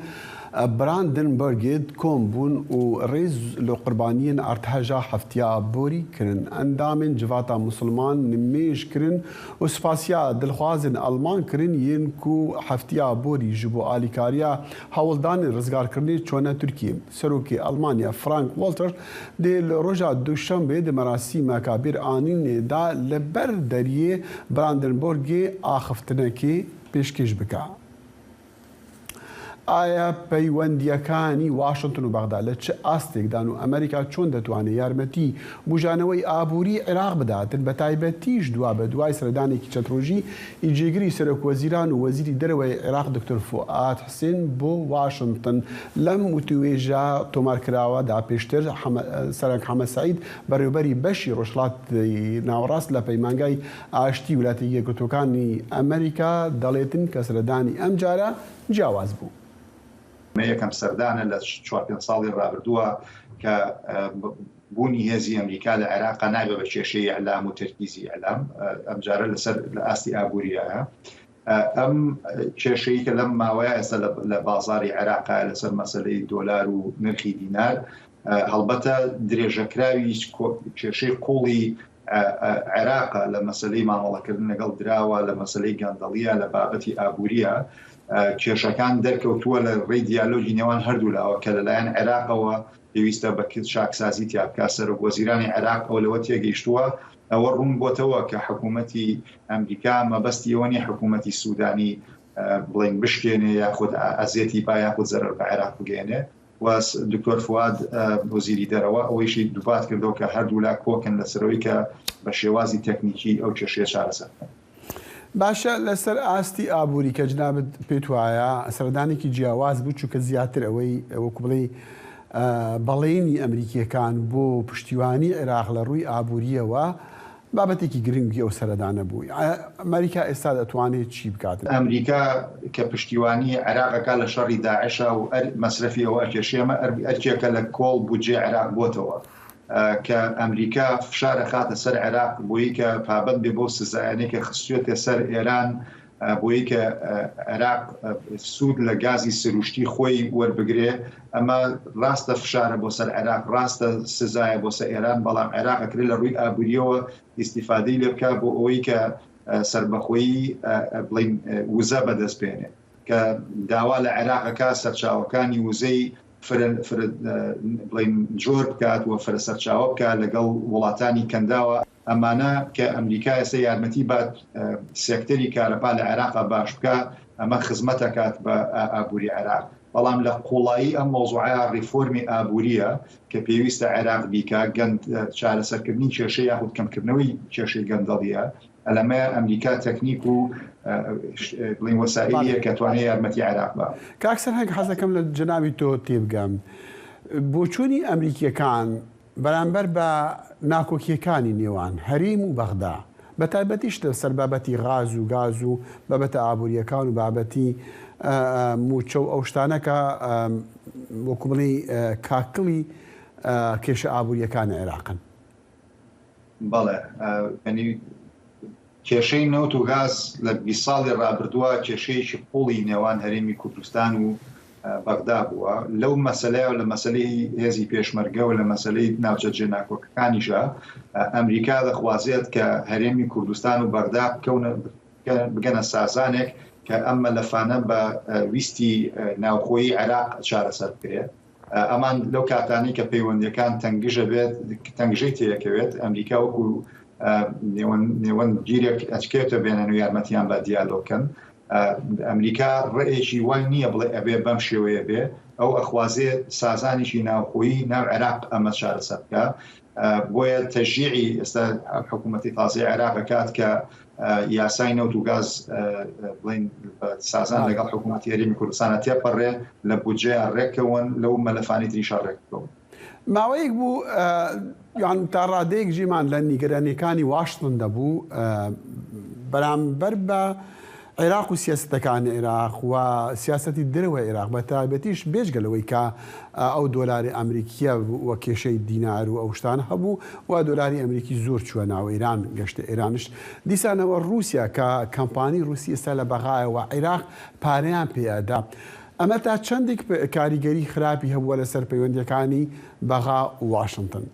S2: Brandenburgê kom bûn û rêz li qurbaniyên erdheja heftiya borî kirin. Endamên civata Misilman nimêj kirin û spasiya dilxwazên Elman kirin yên ku heftiya borî ji bo alîkariya hewldanên rizgarkirinê çûne Tirkiyê. Serokê Elmanya Frank Walter dê li roja Duşembê di merasîmeka bîranînê de li ber deriyê Brandenburgê axiftinekê pêşkêş bike. ئایا پەیوەندییەکانی واشنتن و بەغدا لە چ ئاستێکدان و ئەمریکا چۆن دەتوانێت یارمەتی بوژانەوەی ئابووری عێراق بداتن بە تایبەتیش دوابەدوای سەردانێکی چەند ڕۆژی ی جێگری سەرۆکوەزیران و وەزیری دەرەوەی عێراق دکتۆر فوئاد حسێن بۆ واشنتن لەم وتووێژە تۆمارکراوەدا پێشتر سەرەنگ حەمە سەعید بەڕێوبەری بەشی ڕۆژهەڵاتی ناوەڕاست لە پەیمانگای ئاشتی ولاتە یەکگرتووەکانی ئەمریکا دەڵێتن کە سەردانی ئەمجارە جیاواز بوو.
S11: ئەمە یەکەم سەردانە لە چوار پێنج ساڵی ڕابردووە کە بوونی هێزی ئەمریکا لە عێراقا نابێ بە کێشەی ئیعلام و تەرکیزی ئیعلام، ئەمجارە لەسەر لە ئاستی ئابووریایە. ئەم کێشەی کە لەم ماوەیە ئێستا لە بازاری عێراقا لەسەر مەسلەی دۆلار و نرخی دینار هەڵبەتە درێژەکراوی کێشەی قوڵی عێراقە لە مەسلەی مامەڵەکردن لەگەڵ دراوە لە مەسلەی گەندەڵیە لە بابەتی ئابووریە کێشەکان دەرکەوتووە لە ڕێی دیالۆگی نێوان هەردوولاوە کە لەلایەن عێراقەوە. پێویستە بە چاکسازی تیا بکات، سەرۆک وەزیرانی عێراق ئەوە لەوە تێگەیشتووە، ئەوە ڕوون بۆتەوە کە حکوومەتی ئەمریکا مەبەستی ئەوە نییە حکوومەتی سوودانی بڵێین بشکێنێ یاخود ئەزیەتی با یاخود زەرەر بە عێراق بگەیەنێ و دکتۆر فواد وەزیری دەرەوە ئەوەیشی دووپات کردەوە کە هەردوولا کۆکن لەسەرەوەی کە بە شێوازی تەکنیکی ئەو کێشەیە چارەسەر بکەن.
S2: باشە لەسەر ئاستی ئابووری کە جنابت پێت وایە سەردانێکی جیاواز بوو چونکە زیاتر ئەوەی وەکو بڵێی بەڵێنی ئەمریکییەکان بۆ پشتیوانی عێراق لە ڕووی ئابوورییەوە بابەتێکی گرنگی ئەو سەردانە بوو. ئەمریکا ئێستا دەتوانێت چی بکات؟
S11: ئەمریکا کە پشتیوانی عێراق ئەکات لە شەڕی داعشا و مەسرەفی ئەوە ئەکێشێ ئەمە ئەرکێکە لە کۆڵ بودجەی عێراق بۆتەوە. کە ئەمریکا فشار ئەخاتە سەر عێراق بۆی کە پابەند بێ بەو سزایانەی کە خستوێتە سەر ئێران بۆی کە عێراق سوود لە گازی سروشتی خۆی وەربگرێ ئەمە ڕاستە فشارە بۆ سەر عێراق ڕاستە سزایە بۆ سەر ئێران بەڵام عێراق ئەکرێت لە ڕووی ئابووریەوە ئیسیفادەی لێ بکە بۆ ئەوەی کە سربەخۆیی بڵین وزە بەدەست بێنێ کە داوا لە عێراق ئەکات سەرچاوەکانی وزەی فرە فرە بڵێین جۆر بکات و فرە سەرچاوە بکات لەگەڵ وڵاتانی کەنداوە ئەمانە کە ئەمریکا ئێستا یارمەتی بات سێکتەری کارەبا لە عێراقا باش بکە ئەمە خزمەت ئەکات بە ئابووری عێراق بەڵام لە قوڵایی ئەم مەوزوعە ڕیفۆرمی ئابووریە کە پێویستە عێراق بیکا گەند چارەسەرکردنی کێشە یاخود کەمکردنەوەی کێشەی گەندەڵیە ئەلەمەیە ئەمریکا تەکنیک و بڵێین وەسائیلیە کە توانێ یارمەتی عێراق با.
S2: کاک سەرهەنگ حەزدەکەم لە جەنابی تۆ تێبگەم بۆچوونی ئەمریکیەکان بەرامبەر بە ناکۆکیەکانی نێوان هەریم و بەغدا بە تایبەتیش لە سەر بابەتی غاز و گاز و بابەتە ئابووریەکان و بابەتی مووچە و ئەو شتانە کە وەکو بڵێی کاکڵی کێشە ئابووریەکانی عێراقن.
S11: بەڵێ یانی کێشەی نەوت و گاز لە 20 ساڵی ڕابردووە کێشەیەکی قوڵی نێوان هەرێمی کوردستان و بەغدا بووە لەو مەسلەیە و لە مەسلەی هێزی پێشمەرگە و لە مەسلەی ناوچە جێناکۆکەکانیشە ئەمریکا دەخوازێت کە هەرێمی کوردستان و بەغدا بکەونە بگەنە سازانێک کە ئەم مەلەفانە بە ویستی ناوخۆیی عێراق چارەسەر بکرێت. ئەمان لەو کاتانەی کە پەیوەندیەکان تەنگژە بێت تەنگژەی تێکەوێت ئەمریکا وەکو نێوەند گیرێک ئەچکێتە بێنن و یارمەتیان بە دیالۆکەن ئەمریکا ڕێیەکی وای نییە بڵێ ئەبێ بەم شێوەیە بێ ئەو ئەخوازێ سازانێکی ناوخۆیی ناو عێراق ئەمە چارەسەر بکە بۆیە تەشجیعی ئێستا حکوومەتی تازەی عێراق ئەکات کە یاسای نەوت و گاز بڵین سازان لەگەڵ حکوومەتی هەرێمی کوردستانە تێپەڕێ لە بودجەیان ڕێککەون لەو مەلەفانی تریشا ڕێککەون.
S2: ماوەیەک بوو یان تا ڕادەیەک جێمان لە نیگەرانیەکانی واشنتن دەبوو بەرامبەر بە عێراق و سیاسەتەکانی عێراق و سیاسەتی دەرەوەی عێراق بە تایبەتیش بێجگە لەوەی کە ئەو دۆلاری ئەمریکیە و کێشەی دینار و ئەو شتانە هەبوو و دۆلاری ئەمریکی زۆر چووە ناو ئێران گەشتە ئێرانش دیسانەوە ڕووسیا کە کەمپانی ڕووسی ئێستا لە بەغایە و عێراق پارەیان پێ ئەدا ئەمە تا چەندێک کاریگەری خراپی هەبووە لەسەر پەیوەندیەکانی بەغا و واشنتن؟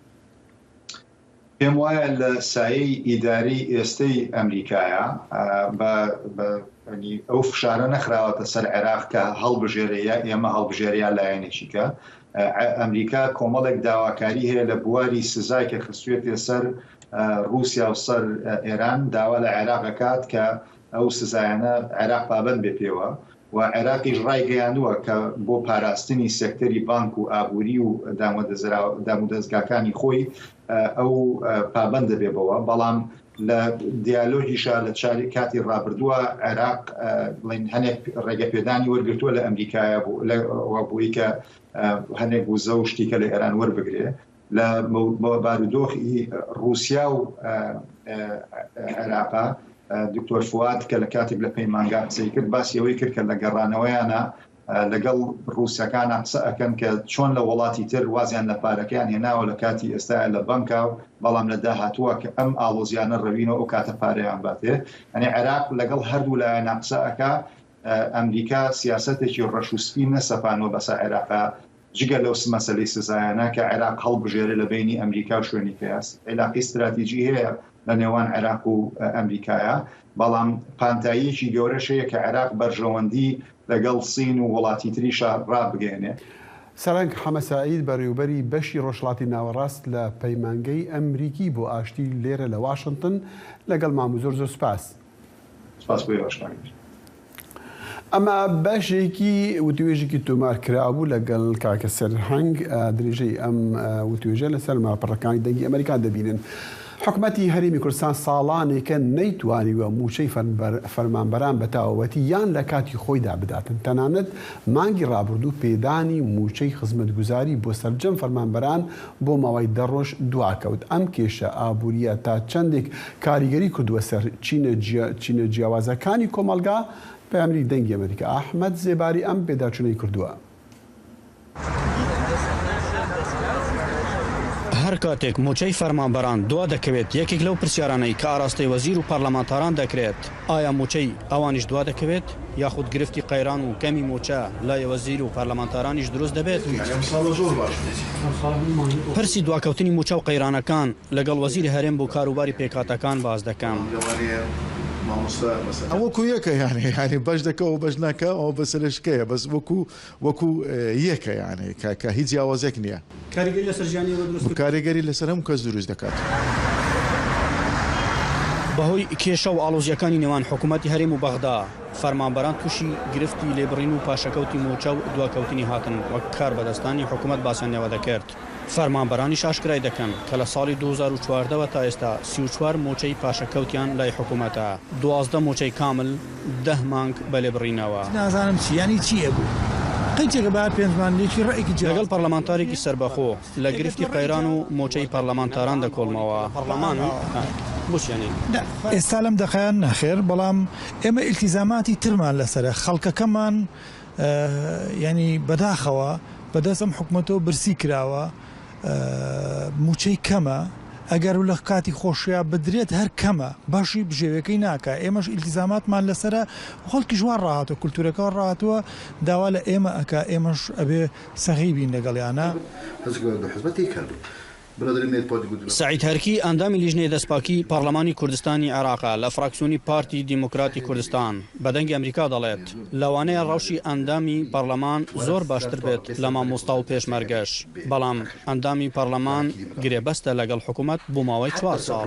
S11: پێم وایە لە سایەی ئیدارەی ئێستەی ئەمریکایە بە ئەو فشارە نەخراوەتە سەر عێراق کە هەڵبژێرێ یا ئێمە هەڵبژێرێ یا لایەنێکی کە ئەمریکا کۆمەڵێک داواکاری هەیە لە بواری سزای کە خستوێتێ سەر رووسیا و سەر ئێران داوا لە عێراق ئەکات کە ئەو سزایانە عێراق پابەند بێ پێوە و عێراقیش ڕایگەیاندووە کە بۆ پاراستنی سێکتەری بانک و ئابووری و دامودەزگاکانی خۆی ئەو پابەند دەبێ بەوە، بەڵام لە دیالۆگیشا لە چاری کاتی ڕابردووە عێراق بڵێن هەنێک ڕێگەپێدانی وەرگرتووە لە ئەمریکایە بۆی کە هەنێک وزە و شتیکە لە ئێران وەربگرێ. لە بارودۆخی ڕووسیا و عێراقا دکتۆر فواد کە لە کاتێک لە پەیمانگا قسەی کرد باسی ئەوەی کرد کە لە گەڕانەوەیانە لەگەڵ ڕووسەکانە قسە ئەکەن کە چۆن لە وڵاتی تر وازیان لە پارەکەیان هێناوە لە کاتی ئێستا لە بەنکا و بەڵام لە داهاتووە کە ئەم ئاڵۆزیانە ڕەوینەوە ئەو کاتە پارەیان باتێ ئەنی عێراق لەگەڵ هەردوو لایەنە قسە ئەکا ئەمریکا سیاسەتێکی ڕەش و سپی نەسەپانوە بەسە عێراقا جگە لەو مەسەلەی سزایانە کە عێراق هەڵبژێرێ لە بەینی ئەمریکا و شوێنی کەیاس عیلاقەی ستراتیجی هەیە لە نێوان عێراق و ئەمریکایا بەڵام پانتاییەکی گەورەش هەیە کە عێراق بەرژەوەندی لەگەڵ سین و وڵاتی تریشا ڕابگەیەنێ.
S2: سەرەنگ حەمە سەعید بەڕێوبەری بەشی ڕۆژهەڵاتی ناوەڕاست لە پەیمانگەی ئەمریکی بۆ ئاشتی لێرە لە واشنتن لەگەڵمان بوو زۆر زۆر سوپاس.
S11: سپاس بۆ ئێوەش کاک میر.
S2: ئەمە بەشێکی وتوێژێکی تۆمار کرابوو لەگەڵ کاکە سەرهەنگ درێژەی ئەم وتوێژە لەسەر ماڵپەڕەکانی دەنگی ئەمریکا دەبینن. حکومەتی هەرێمی کوردستان ساڵانێکە نەیتوانیوە مووچەی فەرمانبەران بە تەواوەتی یان لە کاتی خۆیدا بداتن، تەنانەت مانگی ڕابردوو پێدانی مووچەی خزمەتگوزاری بۆ سەرجەم فەرمانبەران بۆ ماوەی دە ڕۆژ دواکەوت. ئەم کێشە ئابوورییە تا چەندێک کاریگەری کردووە سەر چینە جیاوازەکانی کۆمەڵگا؟ پەیامنێری دەنگی ئەمەریکا ئەحمەد زێباری ئەم پێداچوونەی کردووە.
S12: هەر کاتێک مووچەی فەرمانبەران دوا دەکەوێت، یەکێک لەو پرسیارانەی کە ئاراستەی وەزیر و پەرلەمانتاران دەکرێت، ئایا مووچەی ئەوانیش دوا دەکەوێت؟ یاخود گرفتی قەیران و کەمی مووچە لای وەزیر و پەرلەمانتارانیش دروست دەبێت؟ پرسی دواکەوتنی مووچە و قەیرانەکان لەگەڵ وەزیری هەرێم بۆ کاروباری پێکهاتەکان باس دەکەم.
S13: وەکو یەکە یانی یانی بەش دەکە و بەش ناکە ئەوە بەسەرشکەیە بەس وەکو وەکو یەکە یانی کە کە هیچ جیاوازێک نییە.
S12: کاریگەری لەسەر ژیانی ئێوە دروست
S13: کردووە؟ کاریگەری لەسەر هەموو کەس دروست دەکات.
S12: بەهۆی کێشە و ئاڵۆزییەکانی نێوان حکوومەتی هەرێم و بەغدا، فەرمانبەران تووشی گرفتی لێبڕین و پاشەکەوتی مووچە و دواکەوتنی هاتن، وەک کاربەدەستانی حکوومەت باسیان لێوە دەکرد. فەرمانبەرانیش ئاشکرای دەکەن کە لە ساڵی 2014 وە تا ئێستا 34 مووچەی پاشەکەوتیان لای حکوومەتە، 12 مووچەی کامل، دە مانگ بە لێبڕینەوە.
S14: نازانم چی یانی چی ئەبوو قیچێکە با پێنج مانگ یەکی ڕەئێکی جیاواز
S12: لەگەڵ پەرلەمانتارێکی سەربەخۆ لە گرفتی قەیران و مووچەی پەرلەمانتاران دەکۆڵمەوە.
S14: ئێستا لەم دەقەیان نەخێر، بەڵام ئێمە ئیلتیزاماتی ترمان لەسەرە، خەڵکەکەمان یانی بەداخەوە بەدەست ئەم حکومەتەوە برسی کراوە، مووچەی کەمە، ئەگەر لە کاتی خۆشیا بدرێت هەر کەمە، بەشی بژێویەکەی ناکا، ئێمەش ئیلتیزاماتمان لەسەرە، خەڵکیش وا ڕاهاتوە، کولتوورەکە وا ڕاهاتووە داوا لە ئێمە ئەکا، ئێمەش ئەبێ سەغی بین لەگەڵیانا.
S12: سەعید هەرکی، ئەندامی لیژنەی دەستپاکی پەڕلەمانی کوردستانی عێراقە لە فراکسیۆنی پارتی دیموکراتی کوردستان، بە دەنگی ئەمریکا دەڵێت، لەوانەیە ڕەوشی ئەندامی پەڕلەمان زۆر باشتر بێت لە مامۆستا و پێشمەرگەش، بەڵام ئەندامی پەڕلەمان گرێبەستە لەگەڵ حکومەت بۆ ماوەی چوار ساڵ.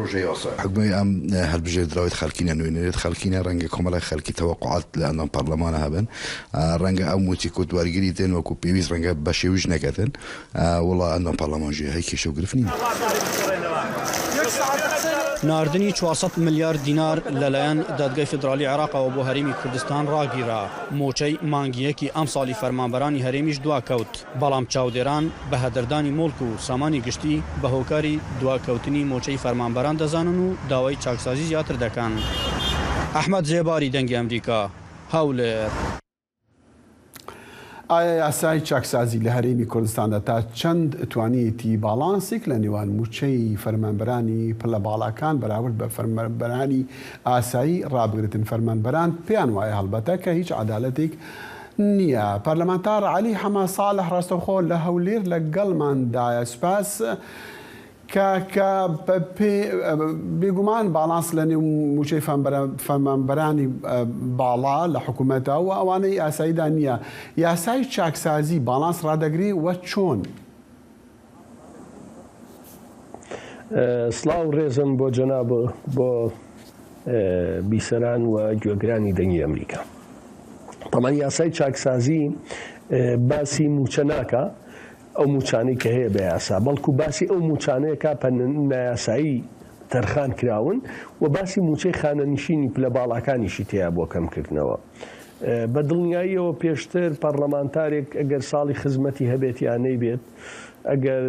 S15: حکومەی ئەم هەلبژێردراویت خەلکینە نوێنەرێت خەلکینە رەنگە کۆمەلێک خەلکی تەوەقوعات لە ئەندام پەرلەمانە هەبن رەنگە ئەو موچی کوت وەرگریتن وەکو پێویست رەنگە بەشێویش نەکەتن وڵا ئەندام پەرلەمان ژێ هەی کێشە و گرفت نینە.
S12: ناردنی 400 ملیار دینار لەلایەن دادگای فیدراڵی عێراقەوە بۆ هەرێمی کوردستان ڕاگیرا، مووچەی مانگی یەکی ئەمساڵی فەرمانبەرانی هەرێمیش دواکەوت، بەڵام چاودێران بە هەدەردانی موڵک و سامانی گشتی بە هۆکاری دواکەوتنی مووچەی فەرمانبەران دەزانن و داوای چاکسازی زیاتر دەکەن. ئەحمەد زێباری، دەنگی ئەمریکا، هەولێر.
S2: ئایا یاسای چاکسازی لە هەرێمی کوردستاندا تا چەند توانیەتی باڵانسێک لە نێوان مووچەی فەرمانبەرانی پلە باڵاکان بەراورد بە فەرمانبەرانی ئاسایی ڕابگرێتن؟ فەرمانبەران پێیان وایە هەڵبەتە کە هیچ عەدالەتێک نییە. پەرلەمانتار عەلی حەمە ساڵح ڕاستەوخۆ لە هەولێر لەگەڵماندایە. سوپاس کاکە بەپێ بێگومان باڵانس لە نێو مووچەی فەرمانبەرانی باڵا لە حکوومەتە و ئەوانەی ئاساییدا نییە. یاسای چاکسازی باڵانس ڕادەگرێ و چۆن؟
S16: سڵاو و ڕێزم بۆ جەناب و بۆ بیسەران و گوێگرانی دەنگی ئەمریکا. تەمان یاسای چاکسازی باسی مووچە ناکا، ئەو مووچانەی کە هەیە بە یاسا، بەڵکو باسی ئەو مووچانەیە کا پە نایاسایی تەرخان کراون و باسی مووچەی خانەنشینی پلە باڵاکانیشی تێیا بۆ کەمکردنەوە. بە دڵنیاییەوە پێشتر پەڕلەمانتارێک ئەگەر ساڵی خزمەتی هەبێت یا نەیبێت، ئەگەر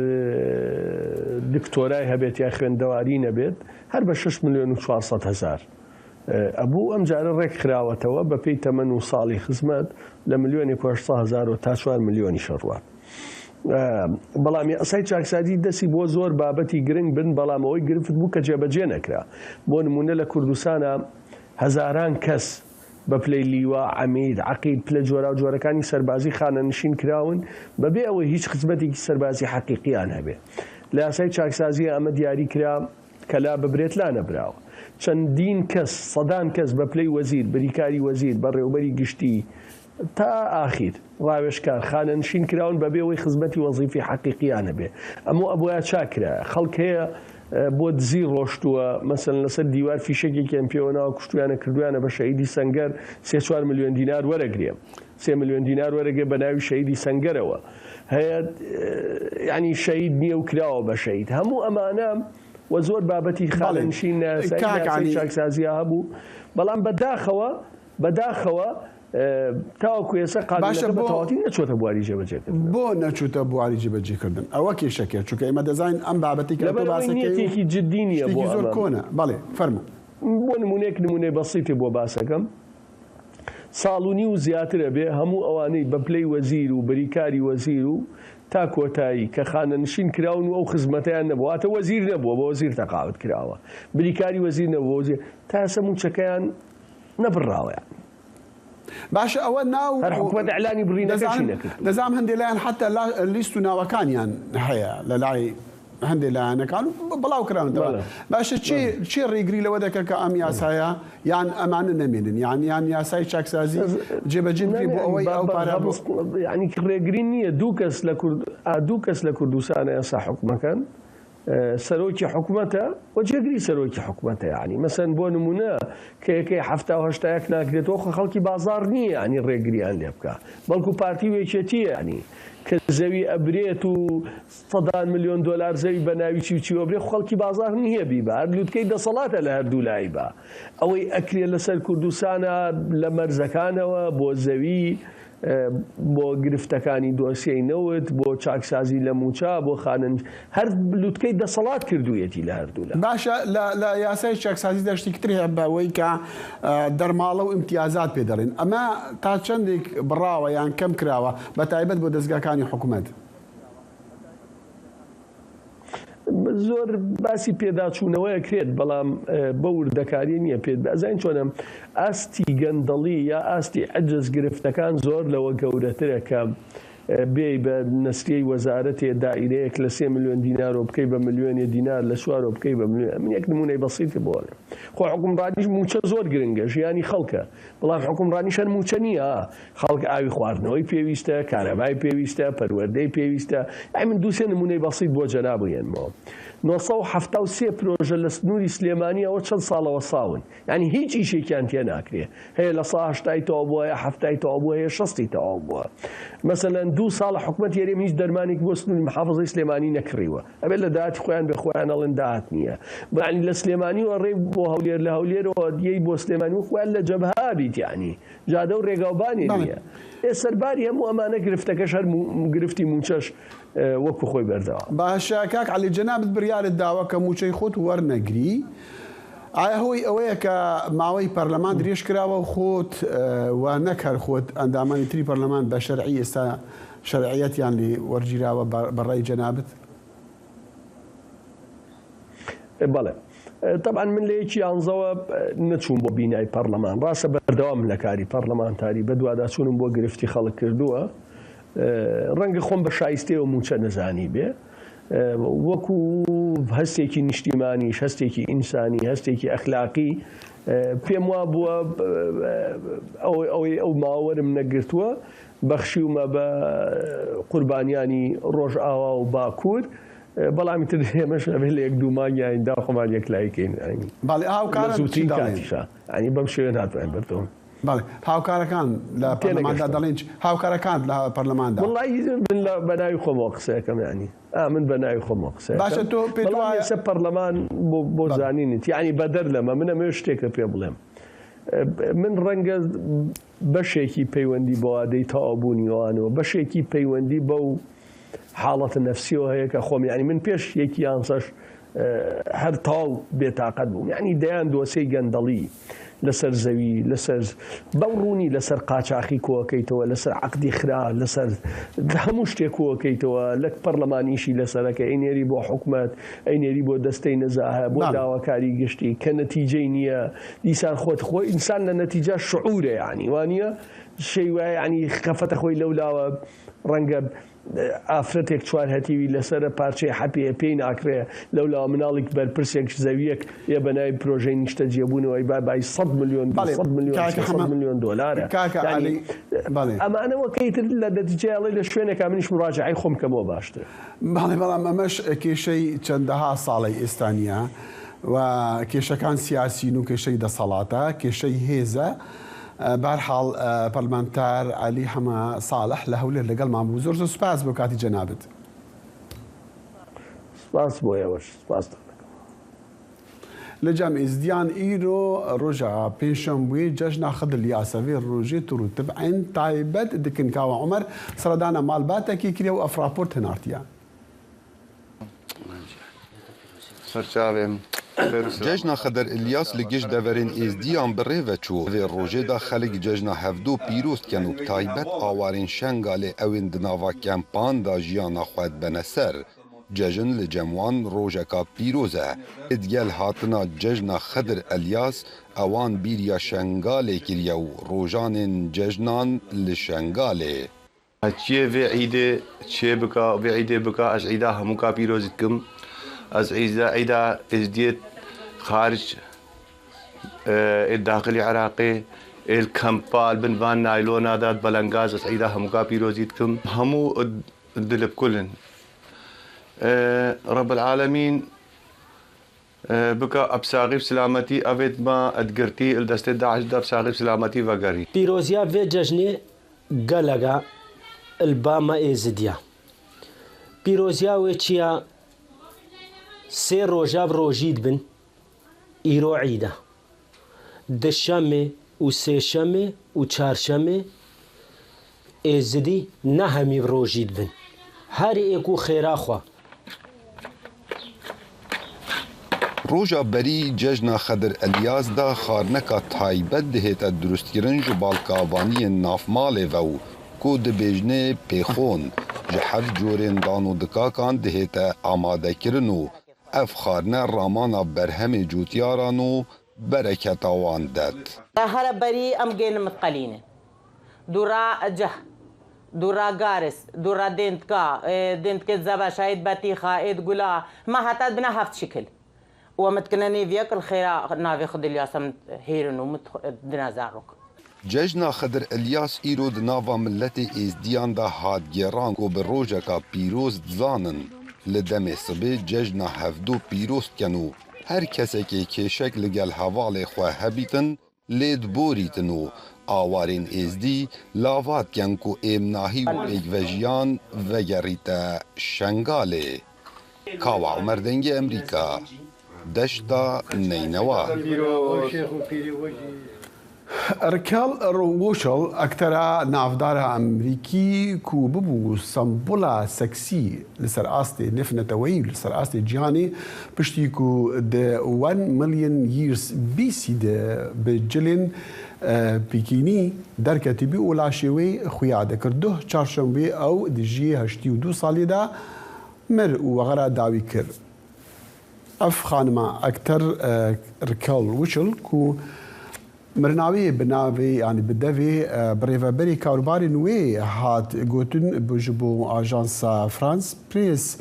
S16: دکتۆرای هەبێت یا خوێندەواری نەبێت، هەر بە شەش ملیۆن و 400 هەزار ئەبوو، ئەمجارە ڕێکخراوەتەوە بەپێی تەمەن و ساڵی خزمەت لە ملیۆنێک و 800 هەزارەوە تا چوار ملیۆنیش ئەڕوات. بەڵام یاسای چاکسازی دەستی بۆ زۆر بابەتی گرنگ بن، بەڵام ئەوەی گرفت بوو کە جێبەجێ نەکرا. بۆ نموونە لە کوردستانا هەزاران کەس بە پلەی لیوا، عەمید، عەقید، پلە جۆراوجۆرەکانی سەربازی خانەنشین کراون بەبێ ئەوەی هیچ خزمەتێکی سەربازی حەقیقیان هەبێ. لە یاسای چاکسازییا ئەمە دیاری کرا کە لاببرێت لانەبراوە. چەندین کەس، سەدان کەس بە پلەی وەزیر، بریکاری وەزیر، بەڕێوبەری گشتی. تا ئاخیر ڕاوێژکار خانەنشین کراون بەبێ ئەوەی خزمەتی وەزیفی حەقیقیان هەبێ ئەمە ئەبوایە چاک کرایە خەڵک هەیە بۆ دزی ڕۆشتووە مەسەلەن لەسەر دیوار فیشەکێکیان پێوە ناوە کوشتویانە کردویانە بە شەهیدی سەنگەر سێ چوار ملیۆن دینار وەرەگرێ سێ ملیۆن دینار وەرەگرێ بە ناوی شەهیدی سەنگەرەوە هەیە یعنی شەهید نییە و کراوە بە شەهید هەموو ئەمانە و زۆر بابەتی خانەنشین نایاسایی چاکسازیە هەبوو بەڵام بەداخەوە بەداخەوە تاوەکو ئێستا
S2: باشە
S16: قانونەکە بە
S2: بۆ
S16: تەواوەتی نەچووەتە بواری جێبەجێکردنەوە.
S2: بۆ نەچووتە بواری جێبەجێکردن؟ ئەوە کێشەکەیە، چونکە ئێمە دەزانین ئەم بابەتەی کە تۆ
S16: لەبەرئەوەی
S2: باسەکەی و
S16: نیەتێکی جدی نییە بۆ
S2: شتێکی زۆر
S16: ئەمە.
S2: کۆنە. بەڵێ فەرموو.
S16: بۆ نموونەیەک نموونەی بەسیتی بۆ باسەکەم، ساڵ و نیو زیاتر ئەبێ هەموو ئەوانەی بە پلەی وەزیر و بریکاری وەزیر و تا کۆتایی کە خانەنشین کراون و ئەو خزمەتەیان نەبووە واتە وەزیر نەبووە بە وەزیر تەقاعود کراوە بریکاری وەزیر نەبووە بە وەزیر تا ئێستا مووچەکەیان نەبڕاوە یانی.
S2: باشە ئەوە ناو
S16: هەر حکومەت ئیعلانی بڕینەکەشی
S2: دەزانم
S16: نەکردووە.
S2: دەزانم هەندێ لایەن حەتا لیست و ناوەکانیان هەیە لە لای هەندێ لایەنەکان و بڵاو کراونەتەوە
S16: بەڵێ
S2: باشە چێ
S16: بەڵێ.
S2: چێ ڕێگری لەوە دەکە کە ئەم یاسایە یان ئەمانە نەمێنن یان یان یاسای چاکسازی جێبەجێ
S16: نا
S2: بکرێ
S16: نا
S2: بۆ
S16: یانی
S2: ئەوەی
S16: با
S2: ئەو
S16: بە
S2: پارە بۆ
S16: غەمس یانی ڕێگری نییە دوو کەس لە کورد ئا دوو کەس لە کوردستانە ئێستا حوکمەکەن سەرۆکی حکومەتە و جێگری سەرۆکی حکومەتە یانی مەسەن بۆ نمونە کە یەکەی حەفتا و هەشتا یەک ناکرێتەوە خۆ خەڵکی بازاڕ نییە یانی ڕێگریان لێ بکا بەڵکو پارتی و یەکێتیە یانی کە زەوی ئەبرێت و سەدان ملیۆن دۆلار زەوی بە ناوی چی و چی ئەبرێ خۆ خەڵکی بازاڕ نییە بیبا هەر لوتکەی دەسەڵاتە لە هەردوو لای با ئەوەی ئەکرێ لەسەر کوردستانە لە مەرزەکانەوە بۆ زەوی بۆ گرفتەکانی دۆسیەی نەوت، بۆ چاکسازی لە مووچە، بۆ خانەنش هەر لوتکەی دەسەڵات کردوویەتی لە هەردوولا.
S2: باشە لە لە یاسای چاکسازیدا شتێکی تر هەیە بەوەی کە دەرماڵە و ئیمتیازات پێ دەڵێن ئەمە تا چەندێک بڕاوە یان کەم کراوە بە تایبەت بۆ دەزگاکانی حکومەت؟
S16: زۆر باسی پێداچوونەوە ئەکرێت بەڵام بە وردەکاری نییە پێت ئەزانین چۆنە ئاستی گەندەڵی یا ئاستی عجز گرفتەکان زۆر لەوە گەورەترە کە بێی بە نەسریەی وەزارەتێ دائیرەیەک لە سێ ملیۆن دینارۆ بکەی بە ملیۆنێ دینار لە چوارۆ بکەی بە ملیۆن من یەک نمونەی بەسیتی بۆ ئەڵێم خۆ حوکمڕانیش موچە زۆر گرنگە ژیانی خەڵکە بەڵام حوکمڕانیش هەر موچە نییە خەڵک ئاوی خواردنەوەی پێویستە، کارەبای پێویستە، پەروەردەی پێویستە. ئەی من دوو سێ نموونەی بەسیت بۆ جەناب بهێنمەوە. 973 پرۆژە لە سنووری سلێمانی ئەوە چەند ساڵە وەستاون. یانی هیچ ئیشێکیان تێ ناکرێ. هەیە لە سا هەشتای تەواو بووە، هەیە حەفتای تەواو بووە، هەیە شەستی تەواو بووە. مەسەلەن دوو ساڵە حکومەتی هەرێم هیچ دەرمانێکی بۆ سنووری محافزەی سلێمانی نەکڕیوە. ئەبێت لە داهاتی خۆیان بێ خۆیان ئەڵێن داهات نییە. یانی لە سلێمانیوە ڕێی بۆ هەولێر، لە هەولێرەوە یەی بۆ سلێمانی وەک خۆیان لە جەبهە بیت یانی. جادە و رێگاوبانی نییە. ئێ سەرباری هەموو ئەمانە گرفتەکەش هەر گرفتی مووچەش وەکو خۆی بەردەوامە.
S2: باشە کاک عەلی جەنابت بریارت داوە کە مووچەی خۆت وەرنەگری ئایا هۆی ئەوەیە کە ماوەی پەرلەمان درێژ کراوە و خۆت و نەک هەر خۆت ئەندامانی تری پەرلەمان بە شەرعی ئێستا شەرعیەتیان لێ وەرگیراوە بە ڕای جەنابت؟
S16: بەڵێ تەبعەن من لە یەکی یانزەوە نەچووم بۆ بینای پەڕلەمان، ڕاستە بەردەوامم لە کاری پەڕلەمانتاری، بەدواداچوونم بۆ گرفتی خەڵک کردووە، ڕەنگە خۆم بە شایستەیەوە مووچە نەزانیبێ، وەکو هەستێکی نیشتیمانیش، هەستێکی ئینسانی، هەستێکی ئەخلاقی پێم وابووە ئەوەی ئەو ماوە وەرم نەگرتووە، بەخشیومە بە قوربانیانی ڕۆژئاوا و باکوور. بەڵام ئیتر ئێمەش ئەبێ لە یەک دوو مانگی ئایندە خۆمان یەکلایی کەین یانی
S2: بەڵێ
S16: لە
S2: هاوکاران چی
S16: زووترین
S2: دەڵێن؟
S16: کاتیشا یانی بەم شێوەیە ناتوانین بەردەوام
S2: بەڵێ هاوکارەکان لە پەرلەماندا
S16: تێنەگەشتم.
S2: دەڵێن چی؟ هاوکارەکانت لە پەرلەماندا.
S16: وەڵایی من لە بە ناوی خۆمەوە قسە ئەکەم یانی ئا من بە ناوی خۆمەوە قسە
S2: باشە
S16: ئەکەم
S2: تۆ پێت
S16: بەڵام
S2: وایە
S16: ئێستا پەرلەمان بۆ بۆ
S2: بەڵێ.
S16: زانینت یانی بەدەر لەمە من ئەمەوێ شتێکت پێ بڵێم من ڕەنگە بەشێکی پەیوەندی بە وادەی تەواوبوونی ئەوانەوە، بەشێکی پەیوەندی بەو حاڵەتە نەفسیەوە هەیە کە خۆم یانی من پێش یەکی یانزەش هەر تەواو بێتاقەت بووم یانی دەیان دۆسیەی گەندەڵی لەسەر زەوی لەسەر بەو ڕوونی لەسەر قاچاخی کۆکەیتەوە لەسەر عەقدی خرا لەسەر هەموو شتێک کۆکەیتەوە لە پەرلەمان ئیشی لەسەرەکە ئەینێری بۆ حکومەت ئەینێری بۆ دەستەی نەزاهە بۆ داواکاری گشتی کە نەتیجەی نییە دیسان خۆت خۆ ئینسان لە نەتیجە شعورە یانی وانیە؟ شەی وایە یانی خەفەتە خۆی لەولاوە ڕەنگە ئافرەتێک چوار هەتیوی لەسەرە پارچەی حەپێ پێی ناکڕێ لەولاوە مناڵیک بەرپرسێک زەویەک ە بە ناوی پرۆژەی نیشتەجێبوونەوە ئەیبا بای سەد ملیۆن
S2: بەڵێ
S16: 200 ملیۆن
S2: کاکە
S16: 300
S2: حەمە
S16: ملیۆن دۆلارە
S2: کاکە
S16: یانی
S2: عەلی بەڵێ.
S16: ئەمانە وەکەی تر لە نەتیجەی ئەڵێ لە شوێنێکا منیش مراجەعەی خۆم کەمەوە باشترە.
S2: بەڵێ بەڵام ئەمەش کێشەی چەندەها ساڵەی ئێستا نییە و کێشەکان سیاسین و کێشەی دەسەڵاتە، کێشەی هێزە. بەهەرحاڵ پەرلەمانتار عەلی حەمە ساڵح لە هەولێر لەگەڵمان بوو. زۆر زۆر سوپاس بۆ کاتی جەنابت.
S16: سپاس بۆ ئێوەش سپاستان دەکەم.
S2: لە جام ئێزدیان ئیرۆ ڕۆژا پێنجشەمبوێ جەژنا خدر لیاسە ڤێ ڕۆژێ تور و تبعێن تایبەت دکن کاوە عومەر سەردانا مالباتەکی کریە و ئەف ڕاپۆرت هنارتیە.
S17: Cejna Xedr Îlyas li gişt deverên Êzdiyan bi rê ve çû. Di vê rojê de xelk cejna hevdu pîroz dikin û bi taybet awarên Şengalê ew ên di nava kempan de jiyana xwe dibene ser. Cejn li cem wan rojeka pîroz e. Digel hatina cejna Xedr Elyas ewan bîriya Şengalê kiriye û rojanên cejnan li Şengalê.
S18: Çiyê vê îdê çê bika vê îdê bika ez îda hemûka pîroz dikim. Ez îda îda êzdiyê xaric ê daxilî Iraqê ê li kempa li bin van naylona da di belengaz ez îda hemûka pîrozî dikim. Hemû dil bi kul in. Rebbil Alemîn bika bi saxî bi silametî evê ma digirtî li destê DAIŞ de bi saxî bi silametî vegerî.
S19: Pîroziya vê cejnê gelek e li ba me Êzidiya. Pîroziya wê çi ye? Sê roja bi rojî dibin, îro îd e. Duşemê û sêşemê û çarşemê Êzidî ne hemî bi rojî dibin. Her êk û xêra xwe.
S17: Roja berî cejna Xedir Elyas de xarneka taybet dihête dirustkirin ji balkavaniyên navmalê ve û ku dibêjinê pêxon ji heft corên dan û dikakan dihête amadekirin û ev xarne ramana berhemê cotyaran û bereketa wan det.
S20: Hera berî em gênim mitqelînin. Dûra ceh, dûra garis, dûra dêntka, dêntkê zebeşa, êd betîxa, êd gula, me heta dibine heft şikil. Û em dikine nêv yek li xêra navê Xidir Îlyas em hêrin û min dine zarok.
S17: Cejna Xidir Îlyas îro di nava miletê Êzdiyan de hat gêran ku bi rojeka pîroz dizanin. Li demê sibê cejna hevdu pîroz dikin û her kesekê kêşek li gel hevalê xwe hebîtin Lê diborîtin û awarên Êzdî lava dikin ku êmnahî û pêkvejiyan vegerîte Şengalê. Kawa Omer Dengê Emrîka, Deşta Neynewa.
S2: Raquel Rochel, aktera navdar a Amerîkî ku bibû sembola seksî li ser astê nêvneteweyî û li ser astê cîhanê piştî ku di One Million Years BC de bi cilên bîkînî derketibû û laşê wê xuya dikir. Duh çarşembê ew di jiyê 82 saliyê de mir û wexera dawî kir. Ev xanima akter Raquel Witchell ku Mirina wê bi navê yanî bi devê birêveberê karûbarên wê hat gotin ji bo ajansa France Press.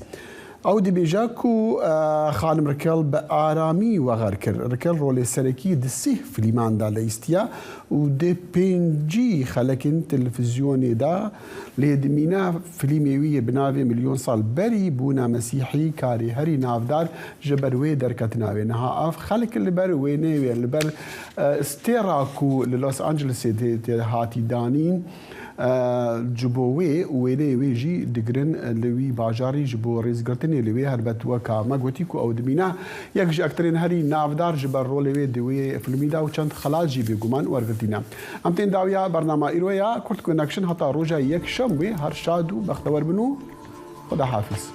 S2: Ew dibêje ku xanim Raquel bi aramî wexer kir. Raquel rolê serekî di sih filîman de leystiye û di 50 xelekên televîzyonê de lê dimîne. Filîmê wî yê bi navê Milyon Sal Berî Bûna Mesîhî karê herî navdar ji ber wê derketina wê. Niha ev xelk li ber wêneyê wê li ber stêra ku li Los Angelesê tê hatî danîn ji bo wê û wêneyê wê jî digirin li wî bajarî ji bo rêzgirtinê li wê helbet weka me gotî ku ew dimîne yek ji akterên herî navdar ji ber rolê wê di wê filmî de û çend xelat jî bêguman wergirtîne. Em tên dawiya bernama îro ya Kurd Connection heta roja yekşem wê her şad û bextewer bin û Xweda hafiz.